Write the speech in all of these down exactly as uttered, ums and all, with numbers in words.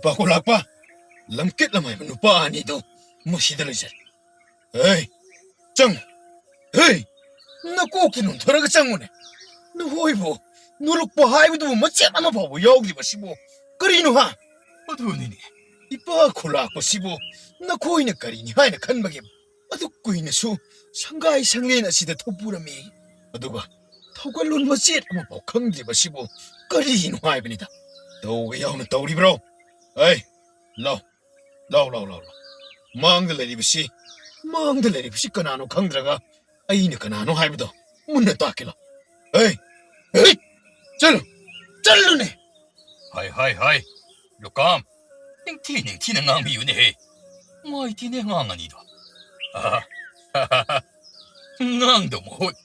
ꯄꯥꯈꯣ ꯂꯥꯛꯄ, ꯂꯝꯀꯤꯠ ꯂꯝꯍꯥꯏꯕ ꯅꯨꯄꯥ ꯑꯅꯤꯗꯣ ꯃꯁꯤꯗ ꯂꯩꯖꯔꯦ꯫ ꯍꯦ, ꯆꯪꯉꯨ꯫ ꯍꯦ, ꯅꯀꯣꯛꯇꯨ ꯅꯣꯟꯊꯔꯒ ꯆꯪꯉꯨꯅꯦ꯫ ꯅꯈꯣꯏꯕꯨ ꯅꯣꯂꯨꯛꯄ ꯍꯥꯏꯕꯗꯨꯕꯨ ꯃꯆꯦꯠ ꯑꯃ ꯐꯥꯎꯕ ꯌꯥꯎꯗ꯭ꯔꯤꯕꯁꯤꯕꯨ ꯀꯔꯤꯅꯣ ꯍꯥ? ꯑꯗꯨꯅꯤꯅꯦ, ꯏꯄꯥ ꯈꯨꯂꯥꯛꯄꯁꯤꯕꯨ ꯅꯈꯣꯏꯅ ꯀꯔꯤꯅꯤ ꯍꯥꯏꯅ ꯈꯟꯕꯒꯦ? ꯑꯗꯨꯛ ꯀꯨꯏꯅꯁꯨ ꯁꯪꯒꯥꯏ ꯁꯪꯂꯦꯟ ꯑꯁꯤꯗ ꯊꯧꯄꯨꯔꯝꯃꯤ, ꯑꯗꯨꯒ ꯊꯧꯒꯜꯂꯣꯟ ꯃꯆꯦꯠ ꯑꯃꯐꯥꯎ ꯈꯪꯗ꯭ꯔꯤꯕꯁꯤꯕꯨ ꯀꯔꯤꯅꯣ ꯍꯥꯏꯕꯅꯤꯗ꯫ ꯇꯧꯒꯦ ꯌꯥꯎꯅ ꯇꯧꯔꯤꯕ꯭ꯔꯣ? ꯑꯩ, ꯂꯥꯎ, ꯂꯥꯎ, ꯂꯥꯎ, ꯂꯥꯎ, ꯂꯥꯎ꯫ ꯃꯥꯡꯗ ꯂꯩꯔꯤꯕꯁꯤ, ꯃꯥꯡꯗ ꯂꯩꯔꯤꯕꯁꯤ ꯀꯅꯥꯅꯣ ꯈꯪꯗ꯭ꯔꯒ ꯑꯩꯅ ꯀꯅꯥꯅꯣ ꯍꯥꯏꯕꯗꯣ ꯃꯨꯟꯅ ꯇꯥꯛꯀꯦ ꯂꯥꯎ꯫ ꯑꯩ, ꯑꯩ, ꯆꯠꯂꯨ, ꯆꯠꯂꯨꯅꯦ꯫ ꯍꯥꯏ, ꯍꯥꯏ, ꯍꯥꯏ, ꯂꯨꯀꯥꯝ, ꯅꯤꯡꯊꯤ ꯅꯤꯡꯊꯤꯅ ꯉꯥꯡꯕꯤꯌꯨꯅꯦꯍꯦ꯫ ꯃꯥꯏꯇꯤꯅꯦ ꯑꯉꯥꯡ ꯑꯅꯤꯗꯣ꯫ ꯑꯍꯥ, ꯉꯥꯡꯗꯧ ꯃꯍꯨꯠ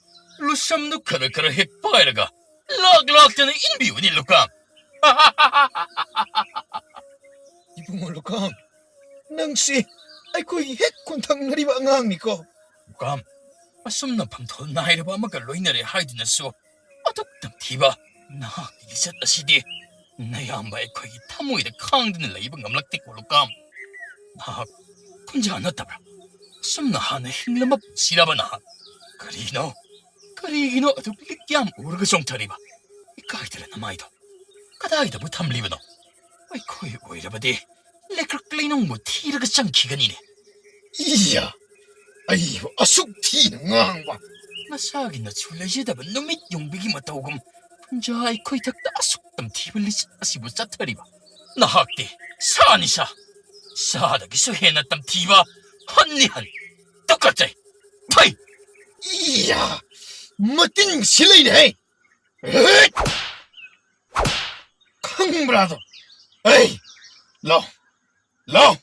ꯂꯨꯁꯝꯗꯨ ꯈꯔ ꯈꯔ ꯍꯦꯛ ꯄꯥꯏꯔꯒ ꯂꯥꯛ ꯂꯥꯛꯇꯅ ꯏꯟꯕꯤꯌꯨꯅꯦ ꯂꯨꯀꯥꯝ꯫ ꯏꯕꯨꯡꯉꯣ ꯂꯨꯀꯥꯝ, ꯅꯪꯁꯤ ꯑꯩꯈꯣꯏꯒꯤ ꯍꯦꯛ ꯈꯣꯟꯊꯪꯅꯔꯤꯕ ꯑꯉꯥꯡꯅꯤꯀꯣ꯫ ꯂꯨꯀꯥꯝ, ꯑꯁꯨꯝꯅ ꯐꯝꯊꯣꯜ ꯅꯥꯏꯔꯕ ꯑꯃꯒ ꯂꯣꯏꯅꯔꯦ ꯍꯥꯏꯗꯨꯅꯁꯨ ꯑꯗꯨꯛ ꯇꯝꯊꯤꯕ ꯅꯍꯥꯛꯀꯤ ꯂꯤꯆꯠ ꯑꯁꯤꯗꯤ ꯅꯌꯥꯝꯕ ꯑꯩꯈꯣꯏꯒꯤ ꯊꯃꯣꯏꯗ ꯈꯥꯡꯗꯨꯅ ꯂꯩꯕ ꯉꯝꯂꯛꯇꯦꯀꯣ ꯂꯨꯀꯥꯝ꯫ ꯅꯍꯥꯛ ꯈꯨꯟꯖꯥ ꯅꯠꯇꯕ꯭ꯔꯥ? ꯑꯁꯨꯝꯅ ꯍꯥꯟꯅ ꯍꯤꯡꯂꯝꯕ ꯄꯨꯟꯁꯤꯔꯕ ꯅꯍꯥꯛ? ꯀꯔꯤꯅꯣ? ꯀꯔꯤꯒꯤꯅꯣ ꯑꯗꯨꯛ ꯂꯤꯛ ꯌꯥꯝ ꯎꯔꯒ ꯆꯣꯡꯊꯔꯤꯕ? ꯏꯀꯥꯏꯗꯔ ꯅꯃꯥꯏꯗꯣ? ꯀꯗꯥꯏꯗꯕꯨ ꯊꯝꯂꯤꯕꯅꯣ? ꯑꯩꯈꯣꯏ ꯑꯣꯏꯔꯕꯗꯤ ꯂꯩꯀ꯭ꯔꯛ ꯂꯩꯅꯨꯡꯕꯨ ꯊꯤꯔꯒ ꯆꯪꯈꯤꯒꯅꯤꯅꯦ꯫ ꯏꯌꯥ! ꯑꯩꯕꯨ ꯑꯁꯨꯛ ꯊꯤꯅ ꯉꯥꯡꯕ! ꯃꯁꯥꯒꯤ ꯅꯆꯨ ꯂꯩꯖꯗꯕ ꯅꯨꯃꯤꯠ ꯌꯨꯡꯕꯤꯒꯤ ꯃꯇꯧꯒꯨꯝ ꯄꯨꯟꯖꯥ ꯑꯩꯈꯣꯏ ꯊꯛꯇ ꯑꯁꯨꯛ ꯇꯝꯊꯤꯕ ꯂꯤꯆꯠ ꯑꯁꯤꯕꯨ ꯆꯠꯊꯔꯤꯕ꯫ ꯅꯍꯥꯛꯇꯤ ꯁꯥꯅꯤ ꯁꯥ, ꯁꯥꯗꯒꯤꯁꯨ ꯍꯦꯟꯅ ꯇꯝꯊꯤꯕ ꯍꯟꯅꯤ ꯍꯟ꯫ ꯇꯨꯀꯠꯆꯩ! ꯐꯩ! ꯏꯌꯥ! ꯃꯇꯤꯟ ꯁꯤ ꯂꯩꯅꯦ ꯍꯦ! ꯈꯪꯕ꯭ꯔꯥ ꯑꯗꯣ? ꯑꯩ! ꯂꯥꯎ! ꯂꯥꯎ!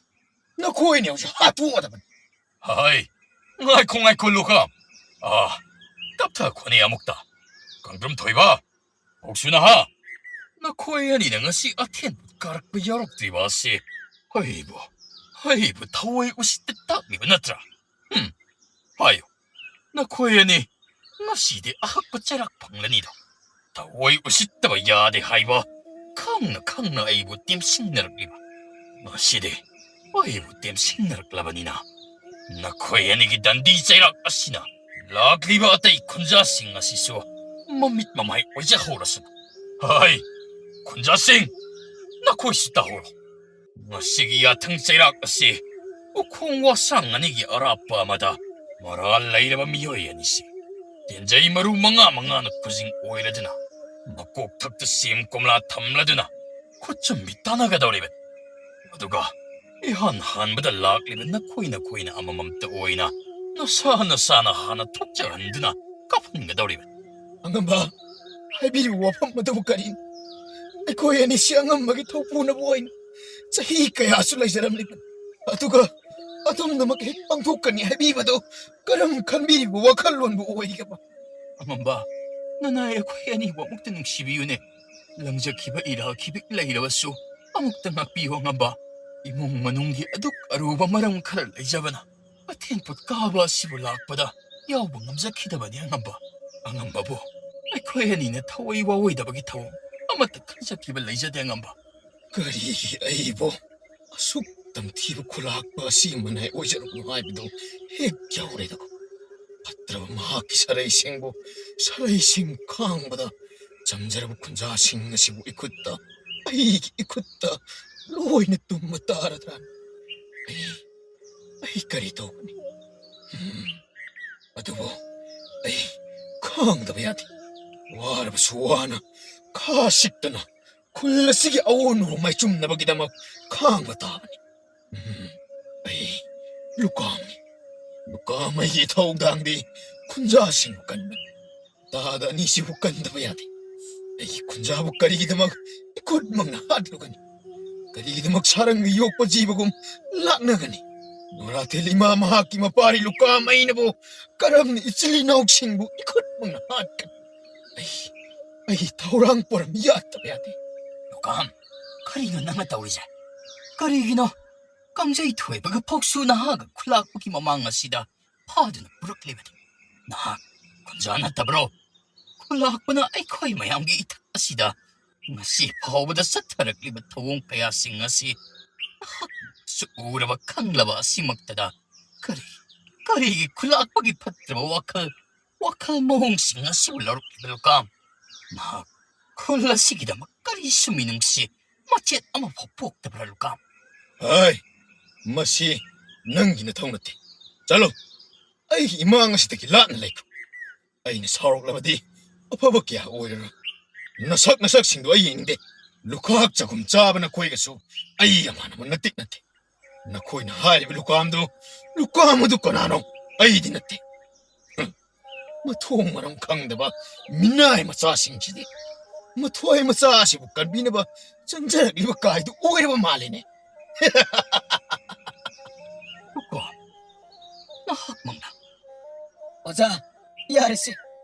ꯅꯈꯣꯏꯅꯦ ꯍꯧꯖꯤꯛ ꯍꯥꯠꯇꯣꯛꯑꯗꯕꯅꯤ꯫ ꯍꯥꯏ! ꯉꯥꯏꯈꯣ, ꯉꯥꯏꯈꯣ, ꯂꯨꯀꯥꯝ! ꯑꯥ! ꯇꯞꯊꯈꯣꯅꯦ ꯑꯃꯨꯛꯇ꯫ ꯀꯥꯡꯗ꯭ꯔꯨꯝ ꯊꯣꯏꯕ! ꯍꯧꯁꯨ ꯅꯍꯥ! ꯅꯈꯣꯏ ꯑꯅꯤꯅ ꯉꯁꯤ ꯑꯊꯦꯟ ꯀꯥꯔꯛꯄ ꯌꯥꯎꯔꯛꯇ꯭ꯔꯤꯕ ꯑꯁꯤ ꯑꯩꯕꯨ, ꯑꯩꯕꯨ ꯊꯑꯣꯏ ꯎꯁꯤꯠꯇ ꯇꯥꯛꯂꯤꯕ ꯅꯠꯇ꯭ꯔꯥ? ꯍꯝ! ꯍꯥꯏꯌꯨ, ꯅꯈꯣꯏ ꯑꯅꯤ ꯉꯁꯤꯗꯤ ꯑꯍꯛꯄ ꯆꯩꯔꯥꯛ ꯐꯪꯂꯅꯤꯗꯣ꯫ ꯊꯑꯣꯏ ꯎꯁꯤꯠꯇꯕ ꯌꯥꯗꯦ ꯍꯥꯏꯕ ꯈꯪꯅ ꯈꯪꯅ ꯑꯩꯕꯨ ꯇꯦꯝꯁꯤꯟꯅꯔꯛꯂꯤꯕ ꯉꯁꯤꯗꯤ ꯑꯩꯕꯨ ꯇꯦꯝꯁꯤꯟꯅꯔꯛꯂꯕꯅꯤꯅ, ꯅꯈꯣꯏ ꯑꯅꯤꯒꯤ ꯗꯟꯗꯤ ꯆꯩꯔꯥꯛ ꯑꯁꯤꯅ ꯂꯥꯛꯂꯤꯕ ꯑꯇꯩ ꯈꯨꯟꯖꯥꯁꯤꯡ ꯑꯁꯤꯁꯨ ꯃꯃꯤꯠ ꯃꯃꯥꯏ ꯑꯣꯏꯖꯍꯧꯔꯁꯅꯨ꯫ ꯍꯥꯏ, ꯈꯨꯟꯖꯥꯁꯤꯡ, ꯅꯈꯣꯏꯁꯨ ꯇꯥꯍꯧꯔꯣ꯫ ꯉꯁꯤꯒꯤ ꯌꯥꯊꯪ ꯆꯩꯔꯥꯛ ꯑꯁꯤ ꯎꯈꯣꯡ ꯋꯥꯁꯥꯡ ꯑꯅꯤꯒꯤ ꯑꯔꯥꯞꯄ ꯑꯃꯗ ꯃꯔꯥꯜ ꯂꯩꯔꯕ ꯃꯤꯑꯣꯏ ꯑꯅꯤꯁꯤ ꯇꯦꯟꯖꯩ ꯃꯔꯨ ꯃꯉꯥ ꯃꯉꯥꯅ ꯈꯨꯖꯤꯡ ꯑꯣꯏꯔꯗꯨꯅ, ꯃꯀꯣꯛ ꯊꯛꯇ ꯁꯦꯝ ꯀꯣꯝꯂꯥ ꯊꯝꯂꯗꯨꯅ ꯈꯨꯠꯆꯨꯝꯕꯤ ꯇꯥꯟꯅꯒꯗꯧꯔꯤꯕꯅꯤ꯫ ꯑꯗꯨꯒ ꯏꯍꯥꯟ ꯍꯥꯟꯕꯗ ꯂꯥꯛꯂꯤꯕ ꯅꯈꯣꯏ ꯅꯈꯣꯏꯅ ꯑꯃꯃꯝꯇ ꯑꯣꯏꯅ ꯅꯁꯥ ꯅꯁꯥꯅ ꯍꯥꯟꯅ ꯊꯣꯛꯆꯍꯟꯗꯨꯅ ꯀꯥꯞꯍꯟꯒꯗꯧꯔꯤꯕꯅꯤ꯫ ꯑꯉꯝꯕ, ꯍꯥꯏꯕꯤꯔꯤꯕ ꯋꯥꯐꯝ ꯑꯗꯨꯕꯨ ꯀꯔꯤꯅꯣ? ꯑꯩꯈꯣꯏ ꯑꯅꯤꯁꯤ ꯑꯉꯝꯕꯒꯤ ꯊꯧꯄꯨꯅꯕ ꯑꯣꯏꯅ ꯆꯍꯤ ꯀꯌꯥꯁꯨ ꯂꯩꯖꯔꯝꯂꯤꯕꯅꯤ꯫ ꯑꯗꯨꯒ ꯑꯗꯣꯝꯅꯃꯛ ꯍꯦꯛ ꯄꯥꯡꯊꯣꯛꯀꯅꯤ ꯍꯥꯏꯕꯤꯕꯗꯨ ꯀꯔꯝ ꯈꯟꯕꯤꯔꯤꯕ ꯋꯥꯈꯜꯂꯣꯟꯕꯨ ꯑꯣꯏꯔꯤꯒꯕ? ꯑꯉꯝꯕ, ꯅꯅꯥꯏ ꯑꯩꯈꯣꯏ ꯑꯅꯤꯕꯨ ꯑꯃꯨꯛꯇ ꯅꯨꯡꯁꯤꯕꯤꯌꯨꯅꯦ꯫ ꯂꯪꯖꯈꯤꯕ ꯏꯔꯥ ꯈꯤꯕꯤꯛ ꯂꯩꯔꯕꯁꯨ ꯑꯃꯨꯛꯇ ꯉꯥꯛꯄꯤꯌꯨ ꯑꯉꯝꯕ꯫ ꯏꯃꯨꯡ ꯃꯅꯨꯡꯒꯤ ꯑꯗꯨꯛ ꯑꯔꯨꯕ ꯃꯔꯝ ꯈꯔ ꯂꯩꯖꯕꯅ ꯀꯩꯊꯦꯜ ꯄꯣꯠ ꯀꯥꯕ ꯑꯁꯤꯕꯨ ꯂꯥꯛꯄꯗ ꯌꯥꯎꯕ ꯉꯝꯖꯈꯤꯗꯕꯅꯤ ꯑꯉꯝꯕ꯫ ꯑꯉꯝꯕꯕꯨ ꯑꯩꯈꯣꯏ ꯑꯅꯤꯅ ꯊꯋꯥꯏ ꯋꯥꯑꯣꯏꯗꯕꯒꯤ ꯊꯧꯑꯣꯡ ꯑꯃꯠꯇ ꯈꯟꯖꯈꯤꯕ ꯂꯩꯖꯗꯦ ꯑꯉꯝꯕ꯫ ꯀꯔꯤꯒꯤ ꯑꯩꯕꯨ ꯑꯁꯨꯛ ꯇꯝꯊꯤꯕ ꯈꯨꯂꯥꯛꯄ ꯑꯁꯤꯒꯤ ꯃꯅꯥꯏ ꯑꯣꯏꯖꯔꯨꯕꯅꯣ ꯍꯥꯏꯕꯗꯨ ꯍꯦꯛ ꯌꯥꯎꯔꯦꯗꯀꯣ꯫ ꯐꯠꯇ꯭ꯔꯕ ꯃꯍꯥꯛꯀꯤ ꯁꯔꯩꯁꯤꯡꯕꯨ, ꯁꯔꯩꯁꯤꯡ ꯈꯥꯡꯕꯗ ꯆꯪꯖꯔꯕ ꯈꯨꯟꯖꯥꯁꯤꯡ ꯑꯁꯤꯕꯨ ꯏꯈꯨꯠꯇ, ꯑꯩꯒꯤ ꯏꯈꯨꯠꯇ ꯂꯣꯏꯅ ꯇꯨꯝꯕ ꯇꯥꯔꯗ꯭ꯔꯥ? ꯑꯩ, ꯑꯩ ꯀꯔꯤ ꯇꯧꯒꯅꯤ? ꯎꯝ, ꯑꯗꯨꯕꯨ ꯑꯩ ꯈꯥꯡꯗꯕ ꯌꯥꯗꯦ꯫ ꯋꯥꯔꯕꯁꯨ ꯋꯥꯅ, ꯈꯥ ꯁꯤꯛꯇꯅ ꯈꯨꯜ ꯑꯁꯤꯒꯤ ꯑꯑꯣꯟꯕꯕꯨ ꯃꯥꯏꯆꯨꯝꯅꯕꯒꯤꯗꯃꯛ ꯈꯥꯡꯕ ꯇꯥꯕꯅꯤ꯫ ꯎꯝ, ꯑꯩ ꯂꯨꯀꯥꯝꯅꯤ꯫ ꯂꯨꯀꯥꯝ ꯑꯩꯒꯤ ꯏꯊꯧꯗꯥꯡꯗꯤ ꯈꯨꯟꯖꯥꯁꯤꯡꯕꯨ ꯀꯟꯕꯅꯤ꯫ ꯇꯥꯗ ꯑꯅꯤꯁꯤꯕꯨ ꯀꯟꯗꯕ ꯌꯥꯗꯦ꯫ ꯑꯩꯒꯤ ꯈꯨꯟꯖꯥꯕꯨ ꯀꯔꯤꯒꯤꯗꯃꯛ ꯏꯈꯨꯠꯃꯛꯅ ꯍꯥꯠꯂꯨꯒꯅꯤ? ꯀꯔꯤꯒꯤꯗꯃꯛ ꯁꯥꯔꯪꯗ ꯌꯣꯛꯄ ꯖꯤꯕꯒꯨꯝ ꯂꯥꯛꯅꯒꯅꯤ? ꯅꯣꯔꯥꯊꯦꯜ ꯏꯃꯥ ꯃꯍꯥꯛꯀꯤ ꯃꯄꯥꯔꯤ ꯂꯨꯀꯥꯝ ꯑꯩꯅꯕꯨ ꯀꯔꯝꯅ ꯏꯆꯤꯜ ꯏꯅꯥꯎꯁꯤꯡꯕꯨ ꯏꯈꯨꯠꯃꯛꯅ ꯍꯥꯠꯀꯅꯤ? ꯑꯩ, ꯑꯩ ꯊꯧꯔꯥꯡ ꯄꯣꯔꯝ ꯌꯥꯠꯇꯕ ꯌꯥꯗꯦ꯫ ꯂꯨꯀꯥꯝ, ꯀꯔꯤꯅꯣ ꯅꯪꯅ ꯇꯧꯔꯤꯁꯦ? ꯀꯔꯤꯒꯤꯅꯣ ꯀꯥꯡꯖꯩ ꯊꯣꯏꯕꯒ ꯐꯥꯎꯁꯨ ꯅꯍꯥꯒ ꯈꯨꯂꯥꯛꯄꯒꯤ ꯃꯃꯥꯡ ꯑꯁꯤꯗ ꯐꯥꯗꯨꯅ ꯄꯨꯔꯛꯂꯤꯕꯗꯤ? ꯅꯍꯥꯛ ꯈꯨꯟꯖꯥ ꯅꯠꯇꯕ꯭ꯔꯣ? ꯈꯨꯂꯥꯛꯄꯅ ꯑꯩꯈꯣꯏ ꯃꯌꯥꯝꯒꯤ ꯏꯊꯛ ꯑꯁꯤꯗ ꯉꯁꯤ ꯐꯥꯎꯕꯗ ꯆꯠꯊꯔꯛꯂꯤꯕ ꯊꯧꯑꯣꯡ ꯀꯌꯥꯁꯤꯡ ꯑꯁꯤ ꯅꯍꯥꯛꯁꯨ ꯎꯔꯕ ꯈꯪꯂꯕ ꯑꯁꯤꯃꯛꯇꯗ ꯀꯔꯤ, ꯀꯔꯤꯒꯤ ꯈꯨꯂꯥꯛꯄꯒꯤ ꯐꯠꯇ꯭ꯔꯕ ꯋꯥꯈꯜ, ꯋꯥꯈꯜ ꯃꯑꯣꯡꯁꯤꯡ ꯑꯁꯤꯕꯨ ꯂꯧꯔꯛꯂꯤꯕ ꯂꯨꯀꯥꯝ? ꯅꯍꯥꯛ ꯈꯨꯜ ꯑꯁꯤꯒꯤꯗꯃꯛ ꯀꯔꯤꯁꯨ ꯃꯤꯅꯨꯡꯁꯤ ꯃꯆꯦꯠ ꯑꯃꯐꯥꯎ ꯄꯣꯛꯇꯕ꯭ꯔꯥ ꯂꯨꯀꯥꯝ? ꯍꯥꯏ, ꯃꯁꯤ ꯅꯪꯒꯤ ꯅꯊꯧ ꯅꯠꯇꯦ꯫ ꯆꯠꯂꯣ, ꯑꯩꯒꯤ ꯏꯃꯥꯡ ꯑꯁꯤꯗꯒꯤ ꯂꯥꯞꯅ ꯂꯩꯈ꯭ꯔꯣ꯫ ꯑꯩꯅ ꯁꯥꯎꯔꯛꯂꯕꯗꯤ ꯑꯐꯕ ꯀꯌꯥ ꯑꯣꯏꯔꯔꯣꯏ꯫ ꯅꯁꯛ ꯅꯁꯛꯁꯤꯡꯗꯣ ꯑꯩ ꯌꯦꯡꯅꯤꯡꯗꯦ꯫ ꯂꯨꯈꯥꯛ ꯆꯒꯨꯝ ꯆꯥꯕ ꯅꯈꯣꯏꯒꯁꯨ ꯑꯩꯒ ꯃꯥꯟꯅꯕ ꯅꯇꯤꯛ ꯅꯠꯇꯦ꯫ ꯅꯈꯣꯏꯅ ꯍꯥꯏꯔꯤꯕ ꯂꯨꯀꯥꯝꯗꯨ, ꯂꯨꯀꯥꯝ ꯑꯗꯨ ꯀꯅꯥꯅꯣ? ꯑꯩꯗꯤ ꯅꯠꯇꯦ꯫ ꯍꯨꯝ, ꯃꯊꯣꯡ ꯃꯔꯝ ꯈꯪꯗꯕ ꯃꯤꯅꯥꯏ ꯃꯆꯥꯁꯤꯡꯁꯤꯗꯤ ꯃꯊ꯭ꯋꯥꯏ ꯃꯆꯥꯁꯤꯕꯨ ꯀꯟꯕꯤꯅꯕ ꯆꯪꯖꯔꯛꯂꯤꯕ ꯀꯥꯏꯗꯨ ꯑꯣꯏꯔꯕ ꯃꯥꯜꯂꯦꯅꯦ꯫ ꯂꯨꯀꯥꯝ, ꯅꯍꯥꯛꯃꯛꯅ? ꯑꯣꯖꯥ, ꯌꯥꯔꯦꯁꯦ꯫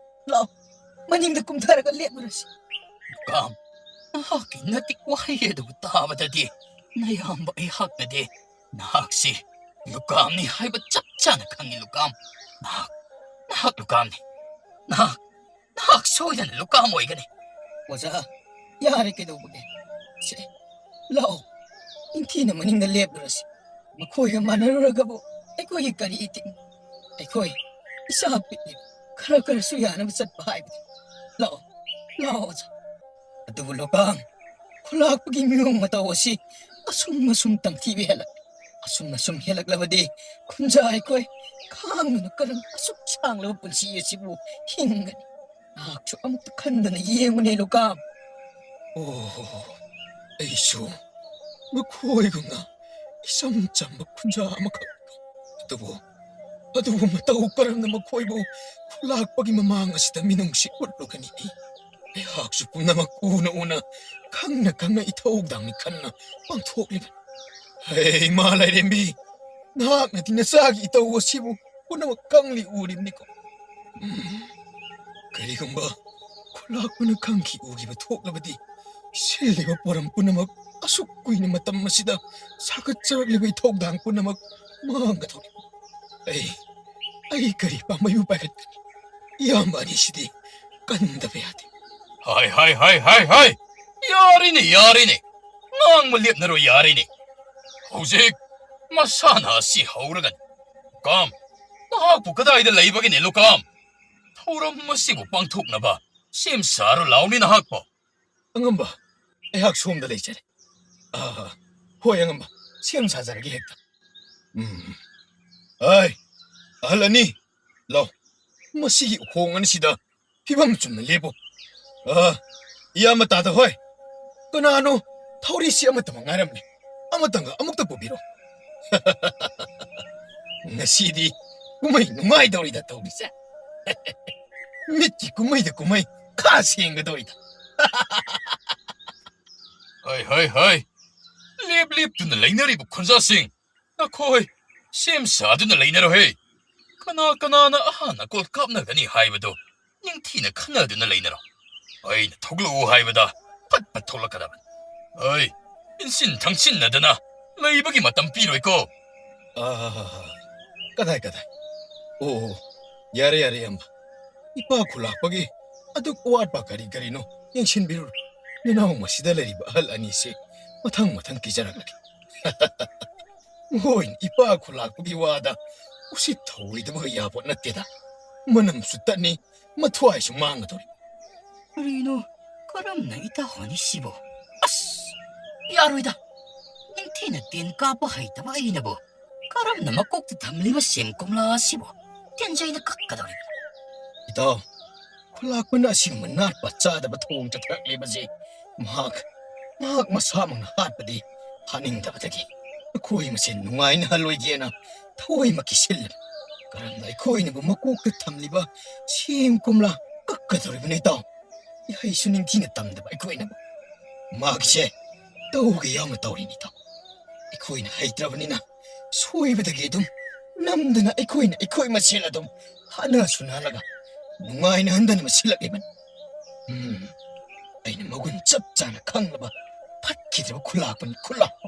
ꯂꯥꯛꯑꯣ, ꯃꯅꯤꯡꯗ ꯀꯨꯝꯊꯔꯒ ꯂꯦꯞꯂꯨꯔꯁꯤ꯫ ꯂꯨꯀꯥꯝ, ꯅꯍꯥꯛꯀꯤ ꯅꯇꯤꯛ ꯋꯥꯍꯩ ꯑꯗꯨ ꯇꯥꯕꯗꯗꯤ ꯅꯌꯥꯝꯕ ꯑꯩꯍꯥꯛꯅꯗꯤ ꯅꯍꯥꯛꯁꯤ ꯂꯨꯀꯥꯝꯅꯤ ꯍꯥꯏꯕ ꯆꯞ ꯆꯥꯅ ꯈꯪꯏ ꯂꯨꯀꯥꯝ꯫ ꯅꯍꯥꯛ, ꯅꯍꯥꯛ ꯂꯨꯀꯥꯝꯅꯤ꯫ ꯅꯍꯥꯛ, ꯅꯍꯥꯛ ꯁꯣꯏꯗꯅ ꯂꯨꯀꯥꯝ ꯑꯣꯏꯒꯅꯤ꯫ ꯑꯣꯖꯥ, ꯌꯥꯔꯦ ꯀꯩꯗꯧꯕꯒꯦ? ꯁꯦ, ꯂꯥꯛꯑꯣ, ꯅꯤꯡꯊꯤꯅ ꯃꯅꯤꯡꯗ ꯂꯦꯞꯂꯨꯔꯁꯤ꯫ ꯃꯈꯣꯏꯒ ꯃꯥꯟꯅꯔꯨꯔꯒꯕꯨ ꯑꯩꯈꯣꯏꯒꯤ ꯀꯔꯤ ꯏꯊꯤꯛ? ꯑꯩꯈꯣꯏ ꯏꯆꯥ ꯄꯤꯛꯂꯤ, ꯈꯔ ꯈꯔꯁꯨ ꯌꯥꯅꯕ ꯆꯠꯄ ꯍꯥꯏꯕꯗꯤ꯫ ꯂꯥꯛꯑꯣ, ꯂꯥꯛꯑꯣ ꯑꯣꯖꯥ꯫ ꯑꯗꯨꯕꯨ ꯂꯨꯀꯥꯝ, ꯈꯨꯂꯥꯛꯄꯒꯤ ꯃꯤꯑꯣꯡ ꯃꯇꯧ ꯑꯁꯤ ꯑꯁꯨꯝ ꯑꯁꯨꯝ ꯇꯝꯊꯤꯕ ꯍꯦꯜꯂꯛ-, ꯑꯁꯨꯝ ꯑꯁꯨꯝ ꯍꯦꯜꯂꯛꯂꯕꯗꯤ ꯈꯨꯟꯖꯥ ꯑꯩꯈꯣꯏ ꯈꯥꯡꯗꯨꯅ ꯀꯔꯝ ꯑꯁꯨꯛ ꯁꯥꯡꯂꯕ ꯄꯨꯟꯁꯤ ꯑꯁꯤꯕꯨ ꯍꯤꯡꯒꯅꯤ? ꯅꯍꯥꯛꯁꯨ ꯑꯃꯨꯛꯇ ꯈꯟꯗꯅ ꯌꯦꯡꯉꯨꯅꯦ ꯂꯨꯀꯥꯝ꯫ ꯑꯣ, ꯑꯩꯁꯨ ꯃꯈꯣꯏꯒꯨꯝꯅ ꯏꯆꯝ ꯆꯝꯕ ꯈꯨꯟꯖꯥ ꯑꯃꯈꯛ꯫ ꯑꯗꯨꯕꯨ, ꯑꯗꯨꯕꯨ ꯃꯇꯧ ꯀꯔꯝꯅ ꯃꯈꯣꯏꯕꯨ ꯈꯨꯂꯥꯛꯄꯒꯤ ꯃꯃꯥꯡ ꯑꯁꯤꯗ ꯃꯤꯅꯨꯡꯁꯤ ꯎꯠꯂꯨꯒꯅꯤ? ꯑꯩꯍꯥꯛꯁꯨ ꯄꯨꯝꯅꯃꯛ ꯎꯅ ꯎꯅ, ꯈꯪꯅ ꯈꯪꯅ ꯏꯊꯧꯗꯥꯡꯅꯤ ꯈꯟꯅ ꯄꯥꯡꯊꯣꯛꯂꯤꯕꯅꯤ꯫ ꯍꯦ ꯏꯃꯥ ꯂꯥꯏꯔꯦꯝꯕꯤ, ꯅꯍꯥꯛꯅꯗꯤ ꯅꯆꯥꯒꯤ ꯏꯇꯧ ꯑꯁꯤꯕꯨ ꯄꯨꯝꯅꯃꯛ ꯈꯪꯂꯤ ꯎꯔꯤꯕꯅꯤꯀꯣ꯫ ꯎꯝ, ꯀꯔꯤꯒꯨꯝꯕ ꯈꯨꯂꯥꯛꯄꯅ ꯈꯪꯈꯤ ꯎꯈꯤꯕ ꯊꯣꯛꯂꯕꯗꯤ, ꯁꯤꯜꯂꯤꯕ ꯄꯣꯔꯝ ꯄꯨꯝꯅꯃꯛ, ꯑꯁꯨꯛ ꯀꯨꯏꯅ ꯃꯇꯝ ꯑꯁꯤꯗ ꯁꯥꯒꯠꯆꯔꯛꯂꯤꯕ ꯏꯊꯧꯗꯥꯡ ꯄꯨꯝꯅꯃꯛ ꯃꯥꯡꯒꯗꯧꯔꯤ꯫ ꯑꯩ, ꯑꯩ ꯀꯔꯤ ꯄꯥꯝꯕꯩꯕꯨ ꯄꯥꯏꯈꯠꯀꯅꯤ? ꯏꯌꯥꯝꯕ ꯑꯅꯤꯁꯤꯗꯤ ꯀꯟꯗꯕ ꯌꯥꯗꯦ꯫ ꯍꯥꯏ, ꯍꯥꯏ, ꯍꯥꯏ, ꯍꯥꯏ, ꯍꯥꯏ! ꯌꯥꯔꯤꯅꯦ, ꯌꯥꯔꯤꯅꯦ! ꯉꯥꯡꯕ ꯂꯦꯞꯅꯔꯣꯏ, ꯌꯥꯔꯤꯅꯦ! ꯍꯧꯖꯤꯛ ꯃꯁꯥꯟꯅ ꯑꯁꯤ ꯍꯧꯔꯒꯅꯤ꯫ ꯂꯨꯀꯥꯝ, ꯅꯍꯥꯛꯄꯨ ꯀꯗꯥꯏꯗ ꯂꯩꯕꯒꯤꯅꯦ, ꯂꯨꯀꯥꯝ? ꯊꯧꯔꯝ ꯑꯁꯤꯕꯨ ꯄꯥꯡꯊꯣꯛꯅꯕ ꯁꯦꯝ ꯁꯥꯔꯣ ꯂꯥꯎꯅꯤ ꯅꯍꯥꯛꯄꯣ꯫ ꯑꯉꯝꯕ, ꯑꯩꯍꯥꯛ ꯁꯣꯝꯗ ꯂꯩꯖꯔꯦ꯫ ꯑꯥ, ꯍꯣꯏ ꯑꯉꯝꯕ, ꯁꯦꯝ ꯁꯥꯖꯔꯒꯦ ꯍꯦꯛꯇ꯫ ꯎꯝ꯫ ꯑꯩ, ꯑꯍꯜ ꯑꯅꯤ, ꯂꯥꯎ, ꯃꯁꯤꯒꯤ ꯎꯈꯣꯡ ꯑꯅꯤꯁꯤꯗ ꯐꯤꯕꯝ ꯆꯨꯝꯅ ꯂꯦꯞꯄꯨ꯫ ꯑꯥ, ꯏꯌꯥꯝꯕ ꯇꯥꯗ ꯍꯣꯏ, ꯀꯅꯥꯅꯣ? ꯊꯧꯔꯤꯁꯤ ꯑꯃꯠꯇꯃꯛ ꯉꯥꯏꯔꯝꯂꯦ꯫ ꯑꯃꯇꯪꯒ ꯑꯃꯨꯛꯇ ꯄꯨꯕꯤꯔꯣ꯫ ꯉꯁꯤꯗꯤ ꯀꯨꯝꯍꯩ ꯅꯨꯡꯉꯥꯏꯗꯧꯔꯤꯗ ꯇꯧꯔꯤꯁꯦ꯫ ꯃꯤꯠꯀꯤ ꯀꯨꯝꯍꯩꯗ ꯀꯨꯝꯍꯩ ꯈꯥ ꯁꯦꯡꯒꯗꯧꯔꯤꯗ꯫ ꯍꯣꯏ, ꯍꯣꯏ, ꯍꯣꯏ꯫ ꯂꯦꯞ ꯂꯦꯞꯇꯨꯅ ꯂꯩꯅꯔꯤꯕ ꯈꯨꯟꯖꯥꯁꯤꯡ, ꯅꯈꯣꯏ ꯁꯦꯝ ꯁꯥꯗꯨꯅ ꯂꯩꯅꯔꯣꯍꯦ꯫ ꯀꯅꯥ ꯀꯅꯥꯅ ꯑꯍꯥꯟꯅ ꯒꯣꯜ ꯀꯥꯞꯅꯒꯅꯤ ꯍꯥꯏꯕꯗꯨ ꯅꯤꯡꯊꯤꯅ ꯈꯟꯅꯗꯨꯅ ꯂꯩꯅꯔꯣ꯫ ꯑꯩꯅ ꯊꯣꯛꯂꯛꯎ ꯍꯥꯏꯕꯗ ꯐꯠ ꯐꯠ ꯊꯣꯛꯂꯛꯀꯗꯕꯅꯤ꯫ ꯑꯩ ꯏꯟꯁꯤꯟ ꯊꯪꯁꯤꯟꯅꯗꯅ ꯂꯩꯕꯒꯤ ꯃꯇꯝ ꯄꯤꯔꯣꯏꯀꯣ꯫ ꯑꯥ, ꯀꯗꯥꯏ, ꯀꯗꯥꯏ? ꯑꯣ, ꯑꯣ, ꯌꯥꯔꯦ, ꯌꯥꯔꯦ, ꯏꯌꯥꯝꯕ꯫ ꯏꯄꯥ ꯈꯨꯂꯥꯛꯄꯒꯤ ꯑꯗꯨꯛ ꯑꯋꯥꯠꯄ ꯀꯔꯤ ꯀꯔꯤꯅꯣ ꯌꯦꯡꯁꯤꯟꯕꯤꯔꯨꯔꯣ꯫ ꯅꯅꯥꯎ ꯃꯁꯤꯗ ꯂꯩꯔꯤꯕ ꯑꯍꯜ ꯑꯅꯤꯁꯦ ꯃꯊꯪ ꯃꯊꯪ ꯄꯤꯖꯔꯛꯂꯒꯦ꯫ ꯃꯈꯣꯏꯅ ꯏꯄꯥ ꯈꯨꯂꯥꯛꯄꯒꯤ ꯋꯥꯗ ꯎꯁꯤꯠ ꯊꯧꯑꯣꯏꯗꯕꯒ ꯌꯥꯄꯣꯠ ꯅꯠꯇꯦꯗ꯫ ꯃꯅꯝꯁꯨ ꯇꯠꯅꯤ, ꯃꯊ꯭ꯋꯥꯏꯁꯨ ꯃꯥꯡꯒꯗꯧꯔꯤ꯫ ꯀꯔꯤꯅꯣ? ꯀꯔꯝꯅ ꯏꯇꯥꯎ ꯑꯅꯤꯁꯤꯕꯨ? ꯑꯁ! ꯌꯥꯔꯣꯏꯗ꯫ ꯅꯤꯡꯊꯤꯅ ꯇꯦꯟ ꯀꯥꯞꯄ ꯍꯩꯇꯕ ꯑꯩꯅꯕꯨ ꯀꯔꯝꯅ ꯃꯀꯣꯛꯇ ꯊꯝꯂꯤꯕ ꯁꯦꯝ ꯀꯣꯝꯂꯥ ꯑꯁꯤꯕꯨ ꯇꯦꯟꯖꯩꯅ ꯀꯛꯀꯗꯧꯔꯤꯕꯅꯣ? ꯏꯇꯥꯎ, ꯈꯨꯂꯥꯛꯄꯅ ꯑꯁꯤꯒꯨꯝꯕ ꯅꯥꯠꯄ ꯆꯥꯗꯕ ꯊꯧꯑꯣꯡ ꯆꯠꯊꯔꯛꯂꯤꯕꯁꯤ ꯃꯍꯥꯛ, ꯃꯍꯥꯛ ꯃꯁꯥꯃꯛꯅ ꯍꯥꯠꯄꯗꯤ ꯍꯥꯠꯅꯤꯡꯗꯕꯗꯒꯤ ꯑꯩꯈꯣꯏ ꯃꯁꯦꯟ ꯅꯨꯡꯉꯥꯏꯅꯍꯜꯂꯣꯏꯒꯦꯅ ꯊꯋꯥꯏꯃꯛꯀꯤ ꯁꯤꯜꯂꯤ꯫ ꯀꯔꯝꯅ ꯑꯩꯈꯣꯏꯅꯕꯨ ꯃꯀꯣꯛꯇ ꯊꯝꯂꯤꯕ ꯁꯦꯝ ꯀꯣꯝꯂꯥ ꯀꯛꯀꯗꯧꯔꯤꯕꯅꯣ ꯏꯇꯥꯎ? ꯏꯍꯩꯁꯨ ꯅꯤꯡꯊꯤꯅ ꯇꯝꯗꯕ ꯑꯩꯈꯣꯏꯅꯕꯨ꯫ ꯃꯥꯒꯤꯁꯦ ꯇꯧꯒꯦ ꯌꯥꯎꯅ ꯇꯧꯔꯤꯅꯤ ꯏꯇꯥꯎ꯫ ꯑꯩꯈꯣꯏꯅ ꯍꯩꯇ꯭ꯔꯕꯅꯤꯅ ꯁꯣꯏꯕꯗꯒꯤ ꯑꯗꯨꯝ ꯅꯝꯗꯅ ꯑꯩꯈꯣꯏꯅ ꯑꯩꯈꯣꯏ ꯃꯁꯦꯜ ꯑꯗꯨꯝ ꯍꯥꯠꯅ ꯁꯨꯅꯍꯜꯂꯒ ꯅꯨꯡꯉꯥꯏꯅ ꯍꯟꯗꯅ ꯃꯁꯤꯜꯂꯛꯂꯤꯕꯅꯤ꯫ ꯎꯝ, ꯑꯩꯅ ꯃꯒꯨꯟ ꯆꯞ ꯆꯥꯅ ꯈꯪꯂꯕ ꯐꯠꯈꯤꯗ꯭ꯔꯕ ꯈꯨꯂꯥꯛꯄꯅꯤ, ꯈꯨꯂꯥꯛꯄ꯫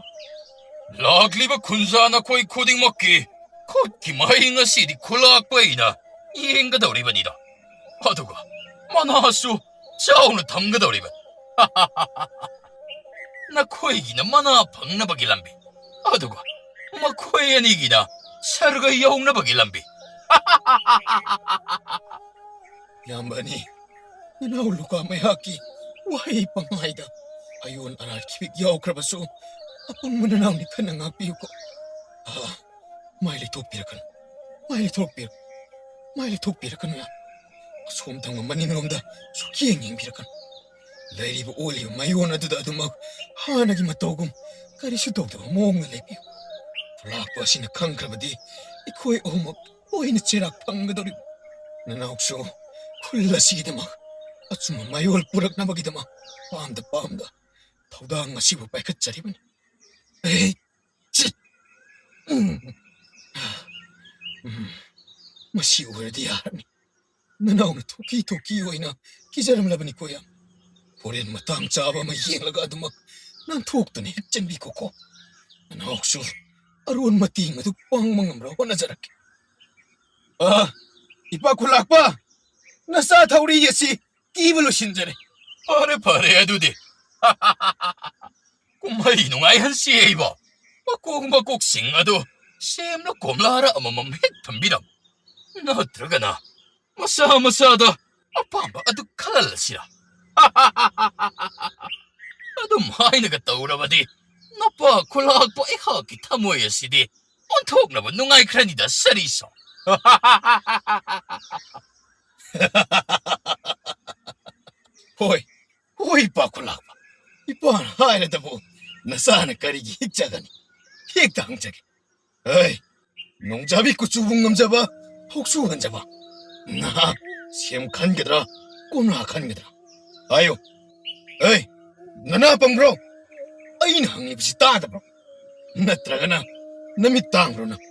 ꯂꯥꯛꯂꯤꯕ ꯈꯨꯟꯖꯥ ꯅꯈꯣꯏ ꯈꯨꯗꯤꯡꯃꯛꯀꯤ ꯈꯨꯠꯀꯤ ꯃꯍꯩ ꯉꯁꯤꯗꯤ ꯈꯨꯂꯥꯛꯄ ꯑꯩꯅ ꯌꯦꯡꯒꯗꯧꯔꯤꯕꯅꯤꯗꯣ꯫ ꯑꯗꯨꯒ ꯃꯅꯥꯁꯨ ꯆꯥꯎꯅ ꯊꯝꯒꯗꯧꯔꯤꯕꯅꯤ꯫ ꯅꯈꯣꯏꯒꯤꯅ ꯃꯅꯥ ꯐꯪꯅꯕꯒꯤ ꯂꯝꯕꯤ, ꯑꯗꯨꯒ ꯃꯈꯣꯏ ꯑꯅꯤꯒꯤꯅ ꯁꯔꯒ ꯌꯧꯅꯕꯒꯤ ꯂꯝꯕꯤ꯫ ꯏꯌꯥꯝꯕ ꯑꯅꯤ, ꯅꯅꯥꯎ ꯂꯨꯀꯥ ꯃꯩꯍꯥꯛꯀꯤ ꯋꯥꯍꯩ ꯄꯪꯍꯥꯏꯗ ꯑꯌꯣꯟ ꯑꯔꯥꯟ ꯈꯤꯕꯤꯛ ꯌꯥꯎꯈ꯭ꯔꯕꯁꯨ, ꯑꯄꯪꯕ ꯅꯅꯥꯎꯅꯤ ꯈꯟꯅ ꯉꯥꯛꯄꯤꯌꯨꯀꯣ꯫ ꯑꯥ, ꯃꯥꯏ ꯂꯩꯊꯣꯛꯄꯤꯔꯛꯀꯅꯨ, ꯃꯥꯏ ꯂꯩꯊꯣꯛꯄꯤꯔꯛ-, ꯃꯥꯏ ꯂꯩꯊꯣꯛꯄꯤꯔꯛꯀꯅꯨ, ꯏꯌꯥꯝꯕ꯫ ꯑꯁꯣꯝ ꯊꯪꯕ ꯃꯅꯤꯡꯂꯣꯝꯗ ꯁꯨꯛꯌꯦꯡ ꯌꯦꯡꯕꯤꯔꯛꯀꯅꯨ꯫ ꯂꯩꯔꯤꯕ ꯑꯣꯜꯂꯤꯕ ꯃꯌꯣꯟ ꯑꯗꯨꯗ ꯑꯗꯨꯃꯛ ꯍꯥꯟꯅꯒꯤ ꯃꯇꯧꯒꯨꯝ ꯀꯔꯤꯁꯨ ꯇꯧꯗꯕ ꯃꯑꯣꯡꯗ ꯂꯩꯕꯤꯌꯨ꯫ ꯈꯨꯂꯥꯛꯄ ꯑꯁꯤꯅ ꯈꯪꯈ꯭ꯔꯕꯗꯤ ꯑꯩꯈꯣꯏ ꯑꯍꯨꯝꯃꯛ ꯂꯣꯏꯅ ꯆꯩꯔꯥꯛ ꯐꯪꯒꯗꯧꯔꯤꯕ꯫ ꯅꯅꯥꯎꯁꯨ ꯈꯨꯜ ꯑꯁꯤꯒꯤꯗꯃꯛ ꯑꯆꯨꯝꯕ ꯃꯌꯣꯜ ꯄꯨꯔꯛꯅꯕꯒꯤꯗꯃꯛ ꯄꯥꯝꯗ ꯄꯥꯝꯗ ꯊꯧꯗꯥꯡ ꯑꯁꯤꯕꯨ ꯄꯥꯏꯈꯠꯆꯔꯤꯕꯅꯤ꯫ ꯑꯩ ꯆꯤꯠ! ꯎꯝ꯫ ꯎꯝ꯫ ꯃꯁꯤ ꯑꯣꯏꯔꯗꯤ ꯌꯥꯔꯅꯤ꯫ ꯅꯅꯥꯎꯅ ꯊꯣꯛꯀꯤ ꯊꯣꯛꯀꯤ ꯑꯣꯏꯅ ꯀꯤꯖꯔꯝꯂꯕꯅꯤꯀꯣ, ꯌꯥꯝ꯫ ꯍꯣꯔꯦꯟ ꯃꯇꯥꯡ ꯆꯥꯕ ꯑꯃ ꯌꯦꯡꯂꯒ ꯑꯗꯨꯃꯛ ꯅꯥꯟꯊꯣꯛꯇꯨꯅ ꯍꯦꯛ ꯆꯦꯟꯕꯤꯈꯣꯀꯣ꯫ ꯅꯅꯥꯎꯁꯨ ꯑꯔꯣꯟ ꯃꯇꯦꯡ ꯑꯗꯨ ꯄꯥꯡꯕ ꯉꯝꯕ꯭ꯔꯥ ꯍꯣꯠꯅꯖꯔꯛꯀꯦ꯫ ꯑ, ꯏꯄꯥ ꯈꯨꯂꯥꯛꯄ, ꯅꯆꯥ ꯊꯧꯔꯤ ꯑꯁꯤ ꯀꯤꯕ ꯂꯣꯏꯁꯤꯟꯖꯔꯦ꯫ ꯐꯔꯦ, ꯐꯔꯦ, ꯑꯗꯨꯗꯤ꯫ ꯀꯨꯝꯍꯩ ꯅꯨꯡꯉꯥꯏꯍꯟꯁꯤ ꯍꯥꯏꯕ꯫ ꯃꯀꯣꯛ ꯃꯀꯣꯛꯁꯤꯡ ꯑꯗꯨ ꯁꯦꯝꯂ ꯀꯣꯝꯂꯥꯔ ꯑꯃꯃꯝ ꯍꯦꯛ ꯊꯝꯕꯤꯔꯝ꯫ ꯅꯠꯇ꯭ꯔꯒꯅ ꯃꯁꯥ ꯃꯁꯥꯗ ꯑꯄꯥꯝꯕ ꯑꯗꯨ ꯈꯜꯍꯜꯂꯁꯤꯔꯥ? ꯑꯗꯨꯝ ꯍꯥꯏꯅꯒ ꯇꯧꯔꯕꯗꯤ ꯅꯄꯥ ꯈꯨꯂꯥꯛꯄ ꯑꯩꯍꯥꯛꯀꯤ ꯊꯃꯣꯏ ꯑꯁꯤꯗꯤ ꯑꯣꯟꯊꯣꯛꯅꯕ ꯅꯨꯡꯉꯥꯏꯈ꯭ꯔꯅꯤꯗ, ꯁꯔꯤꯁꯣ꯫ ꯍꯣꯏ, ꯍꯣꯏ, ꯏꯄꯥ ꯈꯨꯂꯥꯛꯄ꯫ ꯏꯄꯥꯅ ꯍꯥꯏꯔꯗꯕꯨ ꯅꯆꯥꯅ ꯀꯔꯤꯒꯤ ꯍꯤꯛꯆꯒꯅꯤ? ꯍꯦꯛꯇ ꯍꯪꯖꯒꯦ꯫ ꯍꯩ, ꯅꯣꯡꯖꯥꯕꯤ ꯀꯨꯆꯨꯕꯨ ꯉꯝꯖꯕ, ꯍꯧꯁꯨ ꯍꯟꯖꯕ꯫ ꯅꯍꯥ ꯁꯦꯝ ꯈꯟꯒꯗ꯭ꯔꯥ, ꯀꯣꯝꯂꯥ ꯈꯟꯒꯗ꯭ꯔꯥ? ꯍꯥꯏꯌꯨ꯫ ꯍꯩ, ꯅꯅꯥ ꯄꯪꯕ꯭ꯔꯣ? ꯑꯩꯅ ꯍꯪꯂꯤꯕꯁꯤ ꯇꯥꯗꯕ꯭ꯔꯣ? ꯅꯠꯇ꯭ꯔꯒꯅ ꯅꯃꯤꯠ ꯇꯥꯡꯕ꯭ꯔꯣ ꯅꯪ?